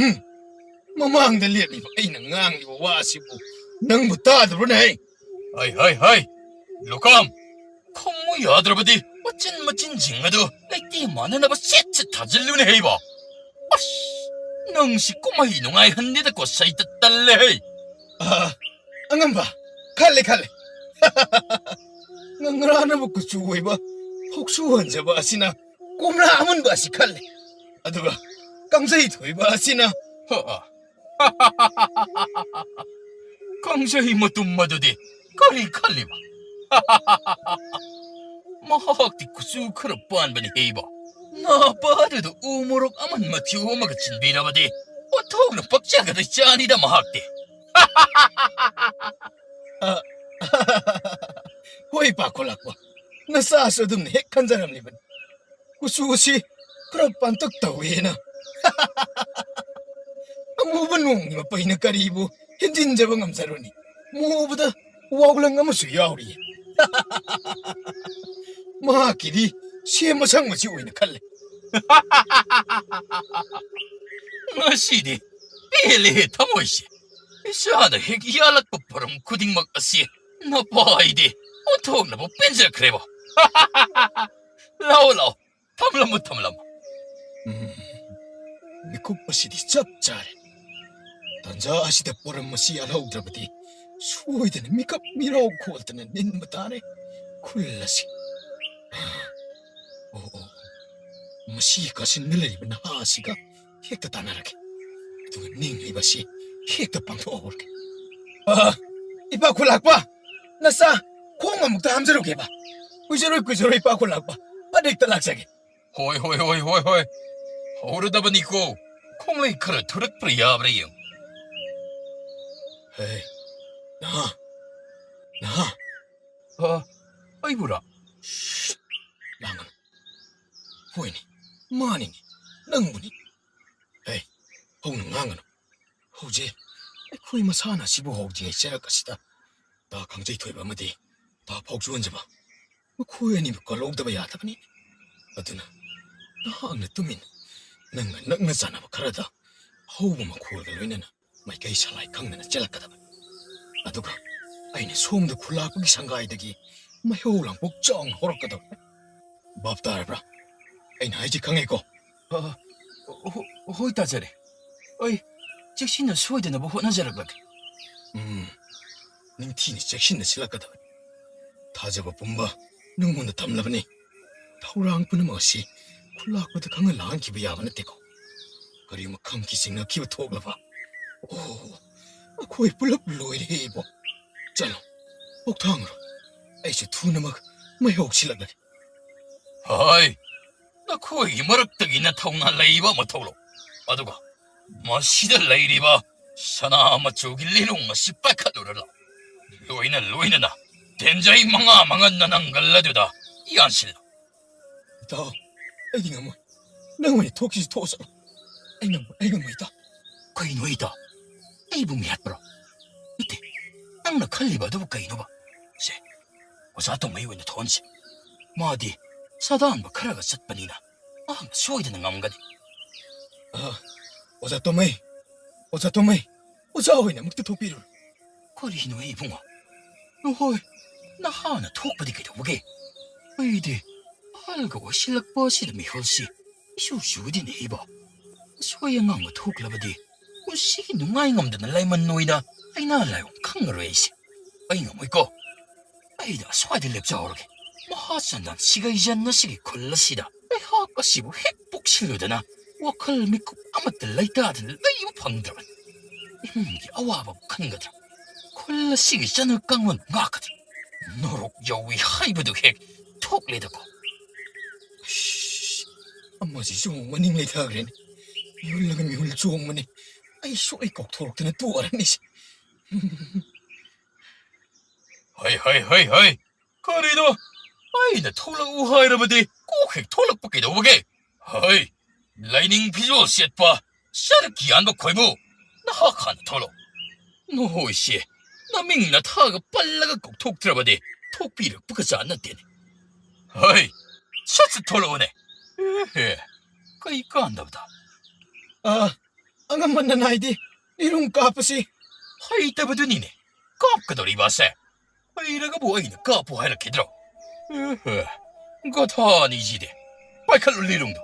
ꯎꯝ? ꯃꯃꯥꯡꯗ ꯂꯦꯞꯂꯤꯕ ꯑꯩꯅ ꯉꯥꯡꯂꯤꯕ ꯋꯥ ꯑꯁꯤꯕꯨ ꯅꯪꯕꯨ ꯇꯥꯗꯕ꯭ꯔꯣꯅꯦ? ꯍꯩ? ꯍꯩ, ꯍꯩ, ꯍꯩ! ꯂꯨꯀꯥꯝ, ꯈꯨꯝꯃꯨ ꯌꯥꯗ꯭ꯔꯕꯗꯤ ꯃꯆꯤꯟ ꯃꯆꯤꯟꯁꯤꯡ ꯑꯗꯨ ꯂꯩꯇꯦ ꯃꯥꯟꯅꯅꯕ ꯁꯦꯠ ꯁꯦꯠ ꯊꯥꯖꯤꯜꯂꯨꯅꯦ ꯍꯩꯕ꯫ ꯑꯁ, ꯅꯪꯁꯤ ꯀꯨꯝꯍꯩ ꯅꯨꯡꯉꯥꯏꯍꯟꯗꯦꯗꯀꯣ, ꯁꯩꯇ ꯇꯜꯂꯦ ꯍꯩ꯫ ꯑꯥ, ꯑꯉꯝꯕ, ꯈꯜꯂꯦ, ꯈꯜꯂꯦ꯫ ꯉꯪꯔꯥꯅꯕ ꯀꯨꯆꯨ ꯑꯣꯏꯕ ꯐꯧꯁꯨ ꯍꯟꯖꯕ ꯑꯁꯤꯅ ꯀꯣꯝꯂꯥ ꯑꯃꯨꯟꯕ ꯑꯁꯤ ꯈꯜꯂꯦ꯫ ꯑꯗꯨꯒ ꯀꯥꯡꯖꯩ ꯊꯣꯏꯕ ꯑꯁꯤꯅ, ꯍ, ꯑ꯫ ꯀꯥꯡꯖꯩ ꯃꯇꯨꯝ ꯑꯗꯨꯗꯤ ꯀꯔꯤ ꯈꯜꯂꯤꯕ? ꯃꯍꯥꯛꯇꯤ ꯀꯨꯆꯨ ꯈꯔ ꯄꯥꯟꯕꯅꯤ ꯍꯦ ꯏꯕꯣ꯫ ꯅꯥꯄꯥꯗꯨꯗ ꯎ ꯃꯣꯔꯣꯛ ꯑꯃꯟ ꯃꯆꯨ ꯑꯃꯒ ꯆꯤꯟꯕꯤꯔꯕꯗꯤ ꯑꯣꯟꯊꯣꯛꯅ ꯄꯛꯆꯒꯗꯣꯏ ꯆꯥꯅꯤꯗ ꯃꯍꯥꯛꯇꯤ꯫ ꯑ, ꯍꯣꯏ, ꯏꯄꯥ ꯈꯨꯂꯥꯛꯄ, ꯅꯆꯥꯁꯨ ꯑꯗꯨꯝꯅ ꯍꯦꯛ ꯈꯟꯖꯔꯝꯂꯤꯕꯅꯤ꯫ ꯀꯨꯆꯨ ꯑꯁꯤ ꯈꯔ ꯄꯥꯟꯇꯛ ꯇꯧꯋꯦꯅ꯫ ꯑꯃꯨꯕ ꯅꯣꯡꯒꯤ ꯃꯄꯩꯅ ꯀꯔꯤꯕꯨ ꯍꯦꯟꯖꯤꯟꯖꯕ ꯉꯝꯖꯔꯨꯅꯤ? ꯃꯨꯕꯗ ꯋꯥꯎꯂꯪ ꯑꯃꯁꯨ ꯌꯥꯎꯔꯤꯌꯦ꯫ ꯃꯍꯥꯛꯀꯤꯗꯤ ꯁꯦꯝ ꯑꯁꯪꯕꯁꯤ ꯑꯣꯏꯅ ꯈꯜꯂꯦ꯫ ꯉꯁꯤꯗꯤ ꯄꯦꯜꯂꯦꯍꯦ ꯊꯃꯣꯏꯁꯦ꯫ ꯏꯆꯥꯅ ꯍꯦꯛ ꯌꯥꯜꯂꯛꯄ ꯄꯣꯔꯝ ꯈꯨꯗꯤꯡꯃꯛ ꯑꯁꯤ ꯅꯄꯥꯏꯗꯤ ꯑꯣꯟꯊꯣꯛꯅꯕ ꯄꯦꯟꯖꯈ꯭ꯔꯦꯕ꯫ ꯂꯥꯛꯑꯣ, ꯂꯥꯛꯑꯣ, ꯊꯝꯂꯝꯃꯨ, ꯊꯝꯂꯝꯃꯨ꯫ ꯎꯝ, ꯃꯤꯀꯨꯞ ꯑꯁꯤꯗꯤ ꯆꯞ ꯆꯥꯔꯦ꯫ ꯇꯥꯟꯖꯥ ꯑꯁꯤꯗ ꯄꯣꯔꯝ ꯑꯁꯤ ꯌꯥꯜꯍꯧꯗ꯭ꯔꯕꯗꯤ ꯁꯣꯏꯗꯅ ꯃꯤꯀꯞ ꯃꯤꯔꯥꯎ ꯈꯣꯜꯗꯅ ꯅꯤꯟꯕ ꯇꯥꯔꯦ ꯈꯨꯜ ꯑꯁꯤ꯫ ꯑꯣ, ꯑꯣ, ꯃꯁꯤ ꯀꯥꯆꯤꯟꯗ ꯂꯩꯔꯤꯕ ꯅꯍꯥ ꯑꯁꯤꯒ ꯍꯦꯛꯇ ꯇꯥꯟꯅꯔꯒꯦ꯫ ꯑꯗꯨꯒ ꯅꯤꯡꯂꯤꯕ ꯑꯁꯤ ꯍꯦꯛꯇ ꯄꯥꯡꯊꯣꯛꯍꯧꯔꯒꯦ꯫ ꯑ, ꯏꯄꯥ ꯈꯨꯂꯥꯛꯄ, ꯅꯆꯥ ꯈꯣꯡ ꯑꯃꯨꯛꯇ ꯍꯥꯝꯖꯔꯨꯒꯦꯕ꯫ ꯀꯨꯏꯖꯔꯣꯏ, ꯀꯨꯏꯖꯔꯣꯏ, ꯏꯄꯥ ꯈꯨꯂꯥꯛꯄ, ꯐꯠ ꯍꯦꯛꯇ ꯂꯥꯛꯆꯒꯦ꯫ ꯍꯣꯏ, ꯍꯣꯏ, ꯍꯣꯏ, ꯍꯣꯏ, ꯍꯣꯏ꯫ ꯍꯧꯔꯗꯕꯅꯤꯀꯣ꯫ ꯈꯣꯡꯂꯩ ꯈꯔ ꯊꯨꯔꯛꯄ꯭ꯔꯥ ꯌꯥꯕ꯭ꯔꯥ ꯌꯦꯡꯉꯨ꯫ ꯍꯦ, ꯅꯍꯥ, ꯅꯍꯥ꯫ ꯑ, ꯑꯩꯕꯨꯔꯥ? ꯁ꯭ꯁ, ꯂꯥꯡꯒꯅꯨ꯫ ꯍꯣꯏꯅꯦ, ꯃꯥꯅꯤꯅꯦ, ꯅꯪꯕꯨꯅꯤ꯫ ꯍꯦ, ꯍꯧꯅ ꯉꯥꯡꯒꯅꯨ꯫ ꯍꯧꯖꯤꯛ ꯑꯩꯈꯣꯏ ꯃꯁꯥꯟꯅ ꯑꯁꯤꯕꯨ ꯍꯧꯗ꯭ꯔꯤꯉꯩ ꯆꯩꯔꯛ ꯑꯁꯤꯗ ꯇꯥ ꯈꯪꯖꯩꯊꯣꯏꯕ ꯑꯃꯗꯤ ꯇꯥ ꯐꯥꯎꯖꯣꯟꯖꯕ, ꯃꯈꯣꯏ ꯑꯅꯤꯕꯨ ꯀꯜꯍꯧꯗꯕ ꯌꯥꯗꯕꯅꯤ꯫ ꯑꯗꯨꯅ ꯅꯍꯥꯛꯅ ꯇꯨꯃꯤꯟꯅ ꯅꯪꯒ ꯅꯛꯅ ꯆꯥꯟꯅꯕ ꯈꯔꯗ ꯑꯍꯧꯕ ꯃꯈꯣꯜꯒ ꯂꯣꯏꯅꯅ ꯃꯥꯏꯀꯩ ꯁꯂꯥꯏ ꯈꯪꯗꯅ ꯆꯦꯜꯂꯛꯀꯗꯕꯅꯤ꯫ ꯑꯗꯨꯒ ꯑꯩꯅ ꯁꯣꯝꯗ ꯈꯨꯂꯥꯛꯄꯒꯤ ꯁꯪꯒꯥꯏꯗꯒꯤ ꯃꯩꯍꯧ ꯂꯥꯡꯄꯣꯛ ꯆꯥꯎꯅ ꯍꯧꯔꯛꯀꯗꯕꯅꯤ꯫ ꯚꯥꯞ ꯇꯥꯔꯕ꯭ꯔꯥ? ꯑꯩꯅ ꯍꯥꯏꯁꯤ ꯈꯪꯉꯦꯀꯣ? ꯑ, ꯍꯣ-, ꯍꯣꯏ, ꯇꯥꯖꯔꯦ꯫ ꯑꯩ ꯆꯦꯛꯁꯤꯟꯅ ꯁꯣꯏꯗꯅꯕ ꯍꯣꯠꯅꯖꯔꯛꯂꯒꯦ꯫ ꯎꯝ, ꯅꯤꯡꯊꯤꯅ ꯆꯦꯛꯁꯤꯟꯅ ꯁꯤꯜꯂꯛꯀꯗꯕꯅꯤ꯫ ꯊꯥꯖꯕ ꯄꯨꯝꯕ ꯅꯪꯉꯣꯟꯗ ꯊꯝꯂꯕꯅꯤ꯫ ꯊꯧꯔꯥꯡ ꯄꯨꯝꯅꯃꯛ ꯑꯁꯤ ꯈꯨꯂꯥꯛꯄꯗ ꯈꯪꯍꯜ ꯂꯥꯡꯈꯤꯕ ꯌꯥꯕ ꯅꯠꯇꯦꯀꯣ꯫ ꯀꯔꯤꯒꯨꯝꯕ ꯈꯪꯈꯤ ꯆꯤꯡꯅꯈꯤꯕ ꯊꯣꯛꯂꯕ? ꯑꯣ, ꯑꯩꯈꯣꯏ ꯄꯨꯂꯞ ꯂꯣꯏꯔꯦ ꯏꯕꯣ꯫ ꯆꯠꯂꯣ, ꯀꯣꯛ ꯊꯥꯡꯉꯨꯔꯣ꯫ ꯑꯩꯁꯨ ꯊꯨꯅꯃꯛ ꯃꯩ ꯍꯧꯁꯤꯜꯂꯛꯂꯒꯦ꯫ ꯍꯥꯏ, ꯅꯈꯣꯏꯒꯤ ꯃꯔꯛꯇꯒꯤ ꯅꯊꯧꯅꯥ ꯂꯩꯕ ꯑꯃ ꯊꯣꯛꯂꯛꯎ꯫ ꯑꯗꯨꯒ ꯃꯁꯤꯗ ꯂꯩꯔꯤꯕ ꯁꯅꯥ ꯃꯆꯨꯒꯤ ꯂꯤꯔꯨꯡ ꯑꯁꯤ ꯄꯥꯏꯈꯠꯂꯨꯔ ꯂꯥꯎ꯫ ꯂꯣꯏꯅ ꯂꯣꯏꯅꯅ ꯇꯦꯟꯖꯩ ꯃꯉꯥ ꯃꯉꯥ ꯅꯅꯪꯒꯜ ꯑꯗꯨꯗ ꯌꯥꯟꯁꯤꯜꯂꯨ꯫ ꯏꯇꯥꯎ, ꯑꯩꯗꯤ ꯉꯝꯃꯣꯏ꯫ ꯅꯪ ꯑꯣꯏꯅ ꯊꯣꯛꯈꯤꯁꯤ, ꯊꯣꯛꯑꯣ ꯆꯠꯂꯣ꯫ ꯑꯩ ꯉꯝꯃꯣꯏ, ꯑꯩ ꯉꯝꯃꯣꯏ ꯏꯇꯥꯎ꯫ ꯀꯩꯅꯣ ꯏꯇꯥꯎ? ꯑꯩꯕꯨ ꯃꯤꯍꯠꯄ꯭ꯔꯣ? ꯅꯠꯇꯦ, ꯅꯪꯅ ꯈꯜꯂꯤꯕ ꯑꯗꯨꯕꯨ ꯀꯩꯅꯣꯕ? ꯁꯦ, ꯑꯣꯖꯥ ꯇꯣꯝꯃꯩ ꯑꯣꯏꯅ ꯊꯣꯛꯍꯟꯁꯤ꯫ ꯃꯥꯗꯤ ꯁꯥꯗꯥꯟꯕ ꯈꯔꯒ ꯆꯠꯄꯅꯤꯅ ꯃꯍꯥꯛꯅ ꯁꯣꯏꯗꯅ ꯉꯝꯒꯅꯤ꯫ ꯑ, ꯑꯣꯖꯥ ꯇꯣꯝꯃꯩ, ꯑꯣꯖꯥ ꯇꯣꯝꯃꯩ, ꯑꯣꯖꯥ ꯑꯣꯏꯅ ꯑꯃꯨꯛꯇ ꯊꯣꯛꯄꯤꯔꯨꯔꯣ꯫ ꯀꯔꯤꯅꯣ ꯏꯕꯨꯡꯉꯣ? ꯅꯍꯣꯏ, ꯅꯍꯥꯅ ꯊꯣꯛꯄꯗꯤ ꯀꯩꯗꯧꯕꯒꯦ? ꯑꯩꯗꯤ ꯑꯍꯜꯒ ꯑꯣꯏꯁꯤꯜꯂꯛꯄ ꯑꯁꯤꯗ ꯃꯤꯍꯨꯜꯁꯤ ꯏꯁꯨ ꯁꯨꯗꯤꯅꯦ ꯏꯕꯣ꯫ ꯑꯁꯣꯏ ꯑꯉꯥꯝꯕ ꯊꯣꯛꯂꯕꯗꯤ ꯄꯨꯟꯁꯤꯒꯤ ꯅꯨꯡꯉꯥꯏ ꯉꯝꯗꯅ ꯂꯩꯃꯟ ꯑꯣꯏꯅ ꯑꯩꯅ ꯂꯥꯏꯑꯣꯡ ꯈꯪꯉꯔꯣꯏ ꯑꯩꯁꯦ꯫ ꯑꯩ ꯉꯝꯃꯣꯏꯀꯣ꯫ ꯑꯩꯗ ꯑꯁ꯭ꯋꯥꯏꯗ ꯂꯦꯞꯆꯍꯧꯔꯒꯦ꯫ ꯃꯍꯥꯆꯟꯗ꯭ꯔ ꯁꯤꯒꯩꯖꯟ ꯑꯁꯤꯒꯤ ꯈꯨꯜ ꯑꯁꯤꯗ ꯑꯩꯍꯥꯛ ꯑꯁꯤꯕꯨ ꯍꯦꯛ ꯄꯣꯛꯁꯤꯜꯂꯨꯗꯅ ꯋꯥꯈꯜ ꯃꯤꯀꯨꯞ ꯑꯃꯠꯇ ꯂꯩꯇꯥꯗꯅ ꯂꯩꯕ ꯐꯪꯗ꯭ꯔꯕꯅꯤ꯫ ꯏꯃꯨꯡꯒꯤ ꯑꯋꯥꯕꯕꯨ ꯈꯟꯒꯗ꯭ꯔꯥ? ꯈꯨꯜ ꯑꯁꯤꯒꯤ ꯆꯠꯅ ꯀꯥꯡꯂꯣꯟ ꯉꯥꯛꯀꯗ꯭ꯔꯥ? ꯅꯣꯔꯣꯛ ꯌꯧꯏ ꯍꯥꯏꯕꯗꯨ ꯍꯦꯛ ꯊꯣꯛꯂꯦꯗꯀꯣ꯫ ꯑꯁ, ꯑꯃꯁꯤꯁꯨ ꯑꯃꯨꯛ ꯃꯅꯤꯡ ꯂꯩꯊꯈ꯭ꯔꯦꯅꯦ꯫ ꯃꯤꯍꯨꯜꯂꯒ ꯃꯤꯍꯨꯜ ꯆꯣꯡꯕꯅꯦ꯫ ꯑꯩ ꯁꯣꯏ ꯀꯥꯎꯊꯣꯔꯛꯇꯅ ꯇꯣꯛꯑꯔꯅꯤꯁꯦ꯫ ꯍꯩ, ꯍꯩ, ꯍꯩ, ꯍꯩ! ꯀꯔꯤꯅꯣ? ꯑꯩꯅ ꯊꯣꯛꯂꯛꯎ ꯍꯥꯏꯔꯕꯗꯤ ꯀꯣꯛ ꯍꯦꯛ ꯊꯣꯛꯂꯛꯄ ꯀꯩꯗꯧꯕꯒꯦ? ꯍꯩ, ꯂꯥꯏꯅꯤꯡ ꯐꯤꯖꯣꯜ ꯁꯦꯠꯄ, ꯁꯔꯛ ꯌꯥꯟꯕ ꯈꯣꯏꯃꯨ! ꯅꯍꯥꯛ ꯍꯥꯟꯅ ꯊꯣꯛꯂꯛꯎ꯫ ꯅꯈꯣꯏꯁꯦ ꯅꯃꯤꯡ ꯅꯊꯥꯒ ꯄꯜꯂꯒ ꯀꯧꯊꯣꯛꯇ꯭ꯔꯕꯗꯤ ꯊꯣꯛꯄꯤꯔꯛꯄꯒ ꯆꯥ ꯅꯠꯇꯦꯅꯦ꯫ ꯍꯩ, ꯁꯠ ꯁꯠ ꯊꯣꯛꯂꯛꯎꯅꯦ꯫ ꯑꯦꯍꯦ, ꯀꯩ ꯀꯥꯟꯗꯕꯗ꯫ ꯑ, ꯑꯉꯝꯕ ꯅꯅꯥꯏꯗꯤ ꯂꯤꯔꯨꯡ ꯀꯥꯞꯄꯁꯤ ꯍꯩꯇꯕꯗꯨꯅꯤꯅꯦ꯫ ꯀꯥꯞꯀꯗꯧꯔꯤꯕ ꯑꯁꯦ꯫ ꯍꯩꯔꯒꯕꯨ ꯑꯩꯅ ꯀꯥꯞꯄꯨ ꯍꯥꯏꯔꯛꯈꯤꯗ꯭ꯔꯣ? ꯑꯦꯍꯦ, ꯒꯣꯊꯥꯅꯤꯁꯤꯗꯤ꯫ ꯄꯥꯏꯈꯠꯂꯨ ꯂꯤꯔꯨꯡꯗꯣ꯫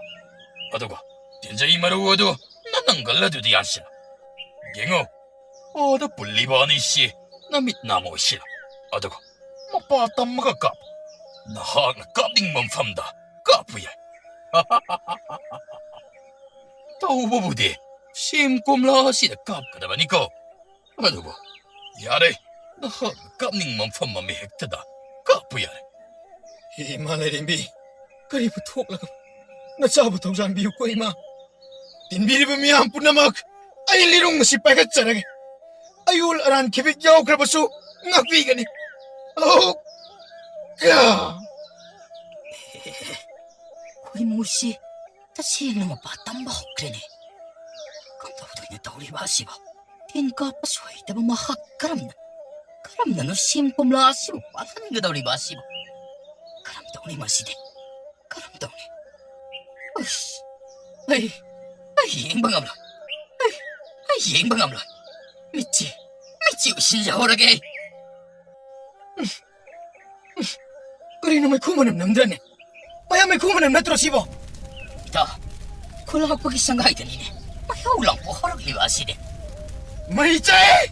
ꯑꯗꯨꯒ ꯇꯤꯟꯖꯩ ꯃꯔꯨ ꯑꯗꯨ ꯅꯅꯪꯒꯜ ꯑꯗꯨꯗ ꯌꯥꯟꯁꯤꯜꯂꯨ꯫ ꯌꯦꯡꯉꯨ, ꯑꯥꯗ ꯄꯨꯜꯂꯤꯕ ꯑꯅꯤꯁꯤ ꯅꯃꯤꯠ ꯅꯥꯃ ꯑꯣꯏꯁꯤꯜꯂꯨ꯫ ꯑꯗꯨꯒ ꯃꯄꯥ ꯇꯝꯃꯒ ꯀꯥꯞꯄꯨ꯫ ꯅꯍꯥꯛꯅ ꯀꯥꯞꯅꯤꯡꯕ ꯃꯐꯝꯗ ꯀꯥꯞꯄꯨ ꯌꯥꯏ꯫ ꯇꯧꯕꯕꯨꯗꯤ ꯁꯦꯝ ꯀꯣꯝꯂꯥ ꯑꯁꯤꯗ ꯀꯥꯞꯀꯗꯕꯅꯤꯀꯣ꯫ ꯑꯗꯨꯕꯨ ꯌꯥꯔꯦ, ꯅꯍꯥꯛꯅ ꯀꯥꯞꯅꯤꯡꯕ ꯃꯐꯝ ꯑꯃ ꯍꯦꯛꯇꯗ ꯀꯥꯞꯄꯨ ꯌꯥꯔꯦ꯫ ꯍꯦ ꯏꯃꯥ ꯂꯥꯏꯔꯦꯝꯕꯤ, ꯀꯔꯤꯕꯨ ꯊꯣꯛꯂꯒ ꯅꯆꯥꯕꯨ ꯊꯧꯖꯥꯟꯕꯤꯌꯨꯀꯣ ꯏꯃꯥ꯫ ꯇꯤꯟꯕꯤꯔꯤꯕ ꯃꯤꯌꯥꯝ ꯄꯨꯝꯅꯃꯛ ꯑꯩ ꯂꯤꯔꯨꯡ ꯑꯁꯤ ꯄꯥꯏꯈꯠꯆꯔꯒꯦ꯫ ꯑꯌꯣꯜ ꯑꯔꯥꯟ ꯈꯤꯕꯤꯛ ꯌꯥꯎꯈ꯭ꯔꯕꯁꯨ ꯉꯥꯛꯄꯤꯒꯅꯤ꯫ ꯑꯧ! ꯀ꯭ꯌꯥ! ꯈꯣꯏꯃꯨꯁꯤ ꯇꯁꯦꯡꯅ ꯃꯄꯥ ꯇꯝꯕ ꯍꯧꯈ꯭ꯔꯦꯅꯦ꯫ ꯀꯝꯗꯧꯗꯣꯏꯅꯣ ꯇꯧꯔꯤꯕ ꯑꯁꯤꯕꯣ? ꯇꯤꯟ ꯀꯥꯞꯄꯁꯨ ꯍꯩꯇꯕ ꯃꯍꯥꯛ ꯀꯔꯝꯅ, ꯀꯔꯝꯅꯅꯣ ꯁꯦꯝ ꯀꯣꯝꯂꯥ ꯑꯁꯤꯕꯨ ꯄꯥꯜꯍꯟꯒꯗꯧꯔꯤꯕ ꯑꯁꯤꯕꯨ? ꯀꯔꯝ ꯇꯧꯅꯤ ꯃꯁꯤꯗꯤ? ꯀꯔꯝ ꯇꯧꯅꯤ? ꯑꯁ! ꯑꯩ, ꯑꯩ ꯌꯦꯡꯕ ꯉꯝꯂꯣꯏ꯫ ꯑꯩ, ꯑꯩ ꯌꯦꯡꯕ ꯉꯝꯂꯣꯏ꯫ ꯃꯤꯠꯁꯤ, ꯃꯤꯠꯁꯤ ꯎꯏꯁꯤꯟꯖꯍꯧꯔꯒꯦ ꯑꯩ꯫ ꯎꯝ, ꯎꯝ, ꯀꯔꯤꯅꯣ ꯃꯩꯈꯨ ꯃꯅꯝ ꯅꯝꯗ꯭ꯔꯅꯦ? ꯃꯌꯥꯝ ꯃꯩꯈꯨ ꯃꯅꯝ ꯅꯠꯇ꯭ꯔꯣ ꯁꯤꯕꯣ? ꯏꯇꯥꯎ, ꯈꯨꯜꯂꯥꯛꯄꯒꯤ ꯁꯪꯒꯥꯏꯗꯅꯤꯅꯦ ꯃꯩꯍꯧ ꯂꯥꯡꯄꯣꯛ ꯍꯧꯔꯛꯂꯤꯕ ꯑꯁꯤꯗꯤ꯫ ꯃꯩ ꯆꯥꯛꯑꯦ!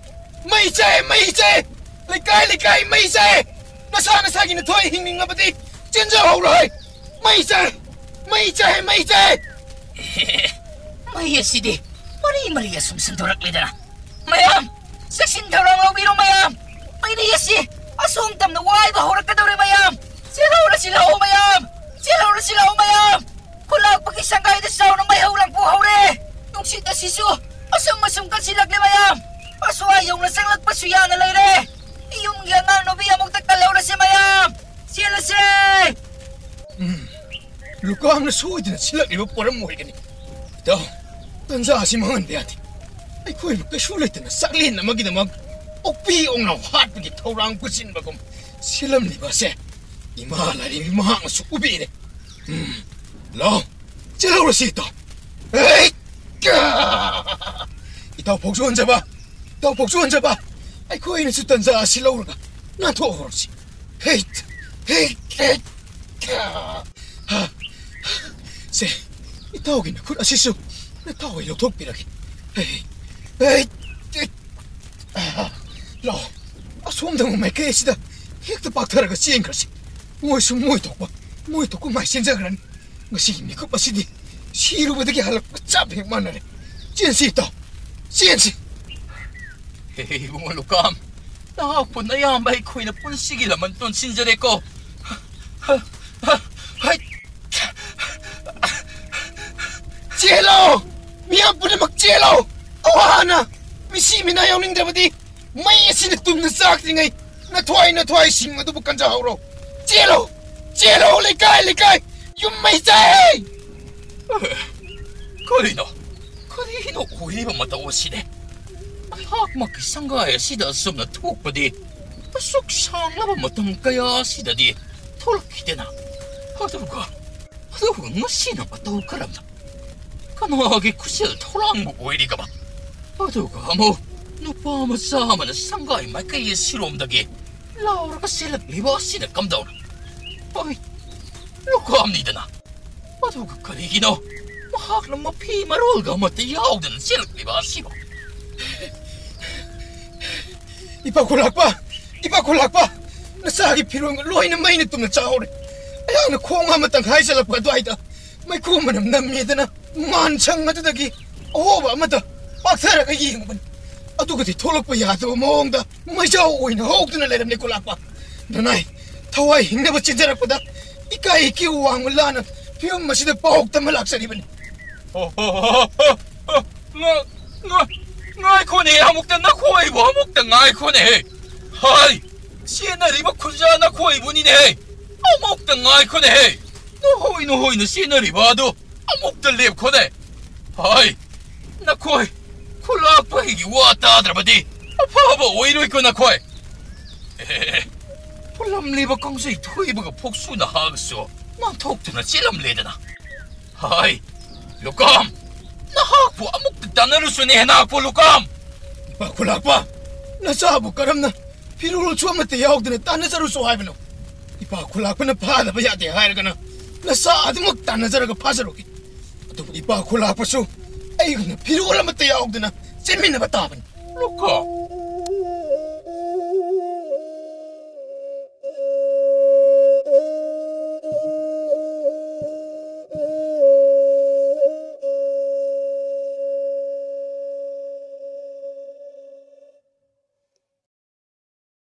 ꯃꯩ ꯆꯥꯛꯑꯦ! ꯃꯩ ꯆꯥꯛꯑꯦ! ꯂꯩꯀꯥꯏ ꯂꯩꯀꯥꯏ ꯃꯩ ꯆꯥꯛꯑꯦ! ꯅꯁꯥ ꯅꯁꯥꯒꯤ ꯅꯊꯣꯏ ꯍꯤꯡꯅꯤꯡꯉꯕꯗꯤ ꯆꯦꯟꯖꯍꯧꯔꯣꯏ! ꯃꯩ ꯆꯥꯛꯑꯦ! ꯃꯩ ꯆꯥꯛꯑꯦ! ꯃꯩ ꯆꯥꯛꯑꯦ! ꯃꯩ ꯑꯁꯤꯗꯤ ꯃꯔꯤ ꯃꯔꯤ ꯑꯁꯨꯝ ꯁꯟꯗꯣꯔꯛꯂꯦꯗꯅ꯫ ꯃꯌꯥꯝ, ꯆꯦꯛꯁꯤꯟ ꯊꯧꯔꯥꯡ ꯂꯧꯕꯤꯔꯣ ꯃꯌꯥꯝ꯫ ꯃꯩꯔꯤ ꯑꯁꯤ ꯑꯁꯣꯝ ꯇꯝꯅ ꯋꯥꯏꯕ ꯍꯧꯔꯛꯀꯗꯧꯔꯦ ꯃꯌꯥꯝ꯫ ꯆꯦꯜꯍꯧꯔꯁꯤ ꯂꯥꯛꯑꯣ ꯃꯌꯥꯝ꯫ ꯆꯦꯜꯍꯧꯔꯁꯤ ꯂꯥꯛꯑꯣ ꯃꯌꯥꯝ꯫ ꯈꯨꯜꯂꯥꯛꯄꯒꯤ ꯁꯪꯒꯥꯏꯗ ꯆꯥꯎꯅ ꯃꯩꯍꯧ ꯂꯥꯡꯄꯣꯛ ꯍꯧꯔꯦ꯫ ꯅꯨꯡꯁꯤꯠ ꯑꯁꯤꯁꯨ ꯑꯁꯨꯝ ꯑꯁꯨꯝ ꯀꯟꯁꯤꯜꯂꯛꯂꯦ ꯃꯌꯥꯝ꯫ ꯑꯁ꯭ꯋꯥꯏ ꯌꯧꯅ ꯆꯪꯂꯛꯄꯁꯨ ꯌꯥꯅ ꯂꯩꯔꯦ꯫ ꯌꯨꯝꯒꯤ ꯑꯉꯥꯡ ꯅꯨꯕꯤ ꯑꯃꯨꯛꯇ ꯀꯜꯍꯧꯔꯁꯤ ꯃꯌꯥꯝ꯫ ꯆꯦꯜꯂꯁꯦ꯫ ꯎꯝ, ꯂꯨꯀꯥꯝꯅ ꯁꯣꯏꯗꯅ ꯁꯤꯜꯂꯛꯂꯤꯕ ꯄꯣꯔꯝ ꯑꯣꯏꯒꯅꯤ꯫ ꯏꯇꯥꯎ, ꯇꯟꯖꯥ ꯑꯁꯤ ꯃꯥꯡꯍꯟꯕ ꯌꯥꯗꯦ꯫ ꯑꯩꯈꯣꯏꯕꯨ ꯀꯩꯁꯨ ꯂꯩꯇꯅ ꯆꯥꯛꯂꯦꯟ ꯑꯃꯒꯤꯗꯃꯛ ꯑꯣꯛꯄꯤ ꯑꯣꯛꯅꯥꯎ ꯍꯥꯠꯄꯒꯤ ꯊꯧꯔꯥꯡ ꯄꯨꯁꯤꯟꯕꯒꯨꯝ ꯁꯤꯜꯂꯝꯂꯤꯕ ꯑꯁꯦ ꯏꯃꯥ ꯂꯥꯏꯔꯦꯝꯕꯤ ꯃꯍꯥꯛꯅꯁꯨ ꯎꯕꯤꯔꯦ꯫ ꯎꯝ, ꯂꯥꯎ, ꯆꯦꯜꯍꯧꯔꯁꯤ ꯏꯇꯥꯎ꯫ ꯑꯩ! ꯀ꯭ꯌꯥ! ꯏꯇꯥꯎ ꯐꯥꯎꯁꯨ ꯍꯟꯖꯕ, ꯏꯇꯥꯎ ꯐꯥꯎꯁꯨ ꯍꯟꯖꯕ, ꯑꯩꯈꯣꯏꯅꯁꯨ ꯇꯟꯖꯥ ꯑꯁꯤ ꯂꯧꯔꯒ ꯅꯥꯟꯊꯣꯛꯍꯧꯔꯁꯤ꯫ ꯍꯦ! ꯍꯦ! ꯍꯦ! ꯀ꯭ꯌꯥ! ꯁꯦ, ꯏꯇꯥꯎꯒꯤ ꯅꯈꯨꯠ ꯑꯁꯤꯁꯨ ꯅꯇꯥꯎ ꯑꯩ ꯂꯧꯊꯣꯛꯄꯤꯔꯒꯦ꯫ ꯍꯦ! ꯍꯦ! ꯂꯥꯎ, ꯑꯁꯣꯝꯗ ꯑꯃꯨꯛ ꯃꯥꯏꯀꯩ ꯑꯁꯤꯗ ꯍꯦꯛꯇ ꯄꯥꯛꯊꯔꯒ ꯆꯦꯟꯈ꯭ꯔꯁꯤ꯫ ꯃꯣꯏꯁꯨ ꯃꯣꯏ ꯊꯣꯛꯄ, ꯃꯣꯏ ꯊꯣꯛꯄ ꯃꯥꯏ ꯆꯦꯟꯖꯈ꯭ꯔꯅꯤ꯫ ꯉꯁꯤꯒꯤ ꯃꯤꯀꯨꯞ ꯑꯁꯤꯗꯤ ꯁꯤꯔꯨꯕꯗꯒꯤ ꯍꯜꯂꯛꯄ ꯆꯞ ꯍꯦꯛ ꯃꯥꯟꯅꯔꯦ꯫ ꯆꯦꯟꯁꯤ ꯏꯇꯥꯎ, ꯆꯦꯟꯁꯤ꯫ ꯍꯦ, ꯏꯕꯨꯡꯉꯣ ꯂꯨꯀꯥꯝ, ꯅꯍꯥꯛꯄꯨ ꯅꯌꯥꯝꯕ ꯑꯩꯈꯣꯏꯅ ꯄꯨꯟꯁꯤꯒꯤ ꯂꯃꯟ ꯇꯣꯟꯁꯤꯟꯖꯔꯦꯀꯣ꯫ ꯆꯦꯜꯂꯣ! ꯃꯤꯌꯥꯝ ꯄꯨꯝꯅꯃꯛ ꯆꯦꯜꯂꯣ! ꯑꯋꯥ ꯑꯅꯥ, ꯃꯤꯁꯤ ꯃꯤꯅꯥ ꯌꯥꯎꯅꯤꯡꯗ꯭ꯔꯕꯗꯤ ꯃꯩ ꯑꯁꯤꯅ ꯇꯨꯝꯅ ꯆꯥꯛꯇ꯭ꯔꯤꯉꯩ ꯅꯊ꯭ꯋꯥꯏ ꯅꯊ꯭ꯋꯥꯏꯁꯤꯡ ꯑꯗꯨꯕꯨ ꯀꯟꯖꯍꯧꯔꯣ꯫ ꯆꯦꯜꯂꯣ! ꯆꯦꯜꯂꯣ! ꯂꯩꯀꯥꯏ ꯂꯩꯀꯥꯏ! ꯌꯨꯝ ꯃꯩ ꯆꯥꯛꯑꯦ! ꯀꯔꯤꯅꯣ? ꯀꯔꯤꯅꯣ ꯑꯣꯏꯔꯤꯕ ꯃꯇꯧ ꯑꯁꯤꯗꯤ? ꯑꯩꯍꯥꯛꯃꯛꯀꯤ ꯁꯪꯒꯥꯏ ꯑꯁꯤꯗ ꯑꯁꯨꯝꯅ ꯊꯣꯛꯄꯗꯤ ꯑꯁꯨꯛ ꯁꯥꯡꯂꯕ ꯃꯇꯝ ꯀꯌꯥ ꯑꯁꯤꯗꯗꯤ ꯊꯣꯛꯂꯛꯈꯤꯗꯦꯅ꯫ ꯑꯗꯨꯒ, ꯑꯗꯨꯒ ꯉꯁꯤꯅ ꯃꯇꯧ ꯀꯔꯝꯅ? ꯀꯅꯥꯒꯤ ꯈꯨꯠꯁꯦꯜ ꯊꯧꯔꯥꯡꯕꯨ ꯑꯣꯏꯔꯤꯒꯕ? ꯑꯗꯨꯒ ꯑꯃꯨꯛ ꯅꯨꯄꯥ ꯃꯆꯥ ꯑꯃꯅ ꯁꯪꯒꯥꯏ ꯃꯥꯏꯀꯩ ꯑꯁꯤꯔꯣꯝꯗꯒꯤ ꯂꯥꯎꯔꯒ ꯆꯦꯜꯂꯛꯂꯤꯕ ꯑꯁꯤꯅ ꯀꯝꯗꯧꯅ? ꯑꯩ ꯂꯨꯀꯥꯝꯅꯤꯗꯅ꯫ ꯑꯗꯨꯒ ꯀꯔꯤꯒꯤꯅꯣ ꯃꯍꯥꯛꯅ ꯃꯐꯤ ꯃꯔꯣꯜꯒ ꯑꯃꯠꯇ ꯌꯥꯎꯗꯅ ꯆꯦꯜꯂꯛꯂꯤꯕ ꯑꯁꯤꯕꯣ? ꯏꯄꯥ ꯈꯨꯂꯥꯛꯄ! ꯏꯄꯥ ꯈꯨꯂꯥꯛꯄ! ꯅꯆꯥꯒꯤ ꯐꯤꯔꯣꯜꯒ ꯂꯣꯏꯅ ꯃꯩꯅ ꯇꯨꯝꯅ ꯆꯥꯍꯧꯔꯦ꯫ ꯑꯩꯍꯥꯛꯅ ꯈꯣꯡ ꯑꯃ ꯇꯪꯈꯥꯏ ꯆꯠꯂꯛꯄ ꯑꯗꯨꯋꯥꯏꯗ ꯃꯩꯈꯨ ꯃꯅꯝ ꯅꯝꯃꯦꯗꯅ ꯃꯥꯟ ꯁꯪ ꯑꯗꯨꯗꯒꯤ ꯑꯍꯣꯕ ꯑꯃꯗ ꯄꯥꯛꯊꯔꯒ ꯌꯦꯡꯉꯨꯕꯅꯤ꯫ ꯑꯗꯨꯒꯗꯤ ꯊꯣꯛꯂꯛꯄ ꯌꯥꯗꯕ ꯃꯑꯣꯡꯗ ꯃꯩꯖꯥꯎ ꯑꯣꯏꯅ ꯍꯧꯗꯨꯅ ꯂꯩꯔꯝꯂꯦ ꯈꯨꯂꯥꯛꯄ꯫ ꯅꯅꯥꯏ ꯊꯋꯥꯏ ꯍꯤꯡꯅꯕ ꯆꯦꯟꯖꯔꯛꯄꯗ ꯏꯀꯥꯏ ꯏꯀꯤꯌꯨ ꯋꯥꯡꯃ ꯂꯥꯅ ꯐꯤꯕꯝ ꯑꯁꯤꯗ ꯄꯥꯎ ꯇꯝꯕ ꯂꯥꯛꯆꯔꯤꯕꯅꯤ꯫ ꯉ-, ꯉ-, ꯉꯥꯏꯈꯣꯅꯦ, ꯑꯃꯨꯛꯇ ꯅꯈꯣꯏꯕꯨ ꯑꯃꯨꯛꯇ ꯉꯥꯏꯈꯣꯅꯦ꯫ ꯍꯥꯏ, ꯆꯦꯟꯅꯔꯤꯕ ꯈꯨꯟꯖꯥ ꯅꯈꯣꯏꯕꯨꯅꯤꯅꯦ꯫ ꯑꯃꯨꯛꯇ ꯉꯥꯏꯈꯣꯅꯦ꯫ ꯅꯍꯣꯏ ꯅꯍꯣꯏꯅ ꯆꯦꯟꯅꯔꯤꯕ ꯑꯗꯨ ꯑꯃꯨꯛꯇ ꯂꯦꯞꯈꯣꯅꯦ꯫ ꯍꯥꯏ, ꯅꯈꯣꯏ ꯈꯨꯂꯥꯛꯄꯒꯤ ꯋꯥ ꯇꯥꯗ꯭ꯔꯕꯗꯤ ꯑꯐꯕ ꯑꯣꯏꯔꯣꯏꯀꯣ ꯅꯈꯣꯏ꯫ ꯑꯦ, ꯄꯨꯜꯂꯝꯂꯤꯕ ꯀꯥꯡꯖꯩ ꯊꯣꯏꯕꯒ ꯐꯣꯛꯁꯨ ꯅꯍꯥꯒꯁꯨ ꯅꯥꯟꯊꯣꯛꯇꯨꯅ ꯆꯦꯜꯂꯝꯂꯦꯗꯅ꯫ ꯍꯥꯏ, ꯂꯨꯀꯥꯝ, ꯅꯍꯥꯛꯄꯨ ꯑꯃꯨꯛꯇ ꯇꯥꯟꯅꯔꯨꯁꯨꯅꯦ, ꯅꯍꯥꯛꯄꯨ ꯂꯨꯀꯥꯝ꯫ ꯏꯄꯥ ꯈꯨꯂꯥꯛꯄ, ꯅꯆꯥꯕꯨ ꯀꯔꯝꯅ ꯐꯤꯔꯣꯜꯁꯨ ꯑꯃꯠꯇ ꯌꯥꯎꯗꯅ ꯇꯥꯟꯅꯖꯔꯨꯁꯨ ꯍꯥꯏꯕꯅꯣ? ꯏꯄꯥ ꯈꯨꯂꯥꯛꯄꯅ ꯐꯥꯗꯕ ꯌꯥꯗꯦ ꯍꯥꯏꯔꯒꯅ ꯅꯆꯥ ꯑꯗꯨꯃꯛ ꯇꯥꯟꯅꯖꯔꯒ ꯐꯥꯖꯔꯨꯒꯦ꯫ ꯑꯗꯨꯕꯨ ꯏꯄꯥ ꯈꯨꯂꯥꯛꯄꯁꯨ ꯑꯩꯒꯨꯝꯅ ꯐꯤꯔꯣꯜ ꯑꯃꯠꯇ ꯌꯥꯎꯗꯅ ꯆꯦꯟꯃꯤꯟꯅꯕ ꯇꯥꯕꯅꯤ꯫ ꯂꯨꯀꯥꯝ,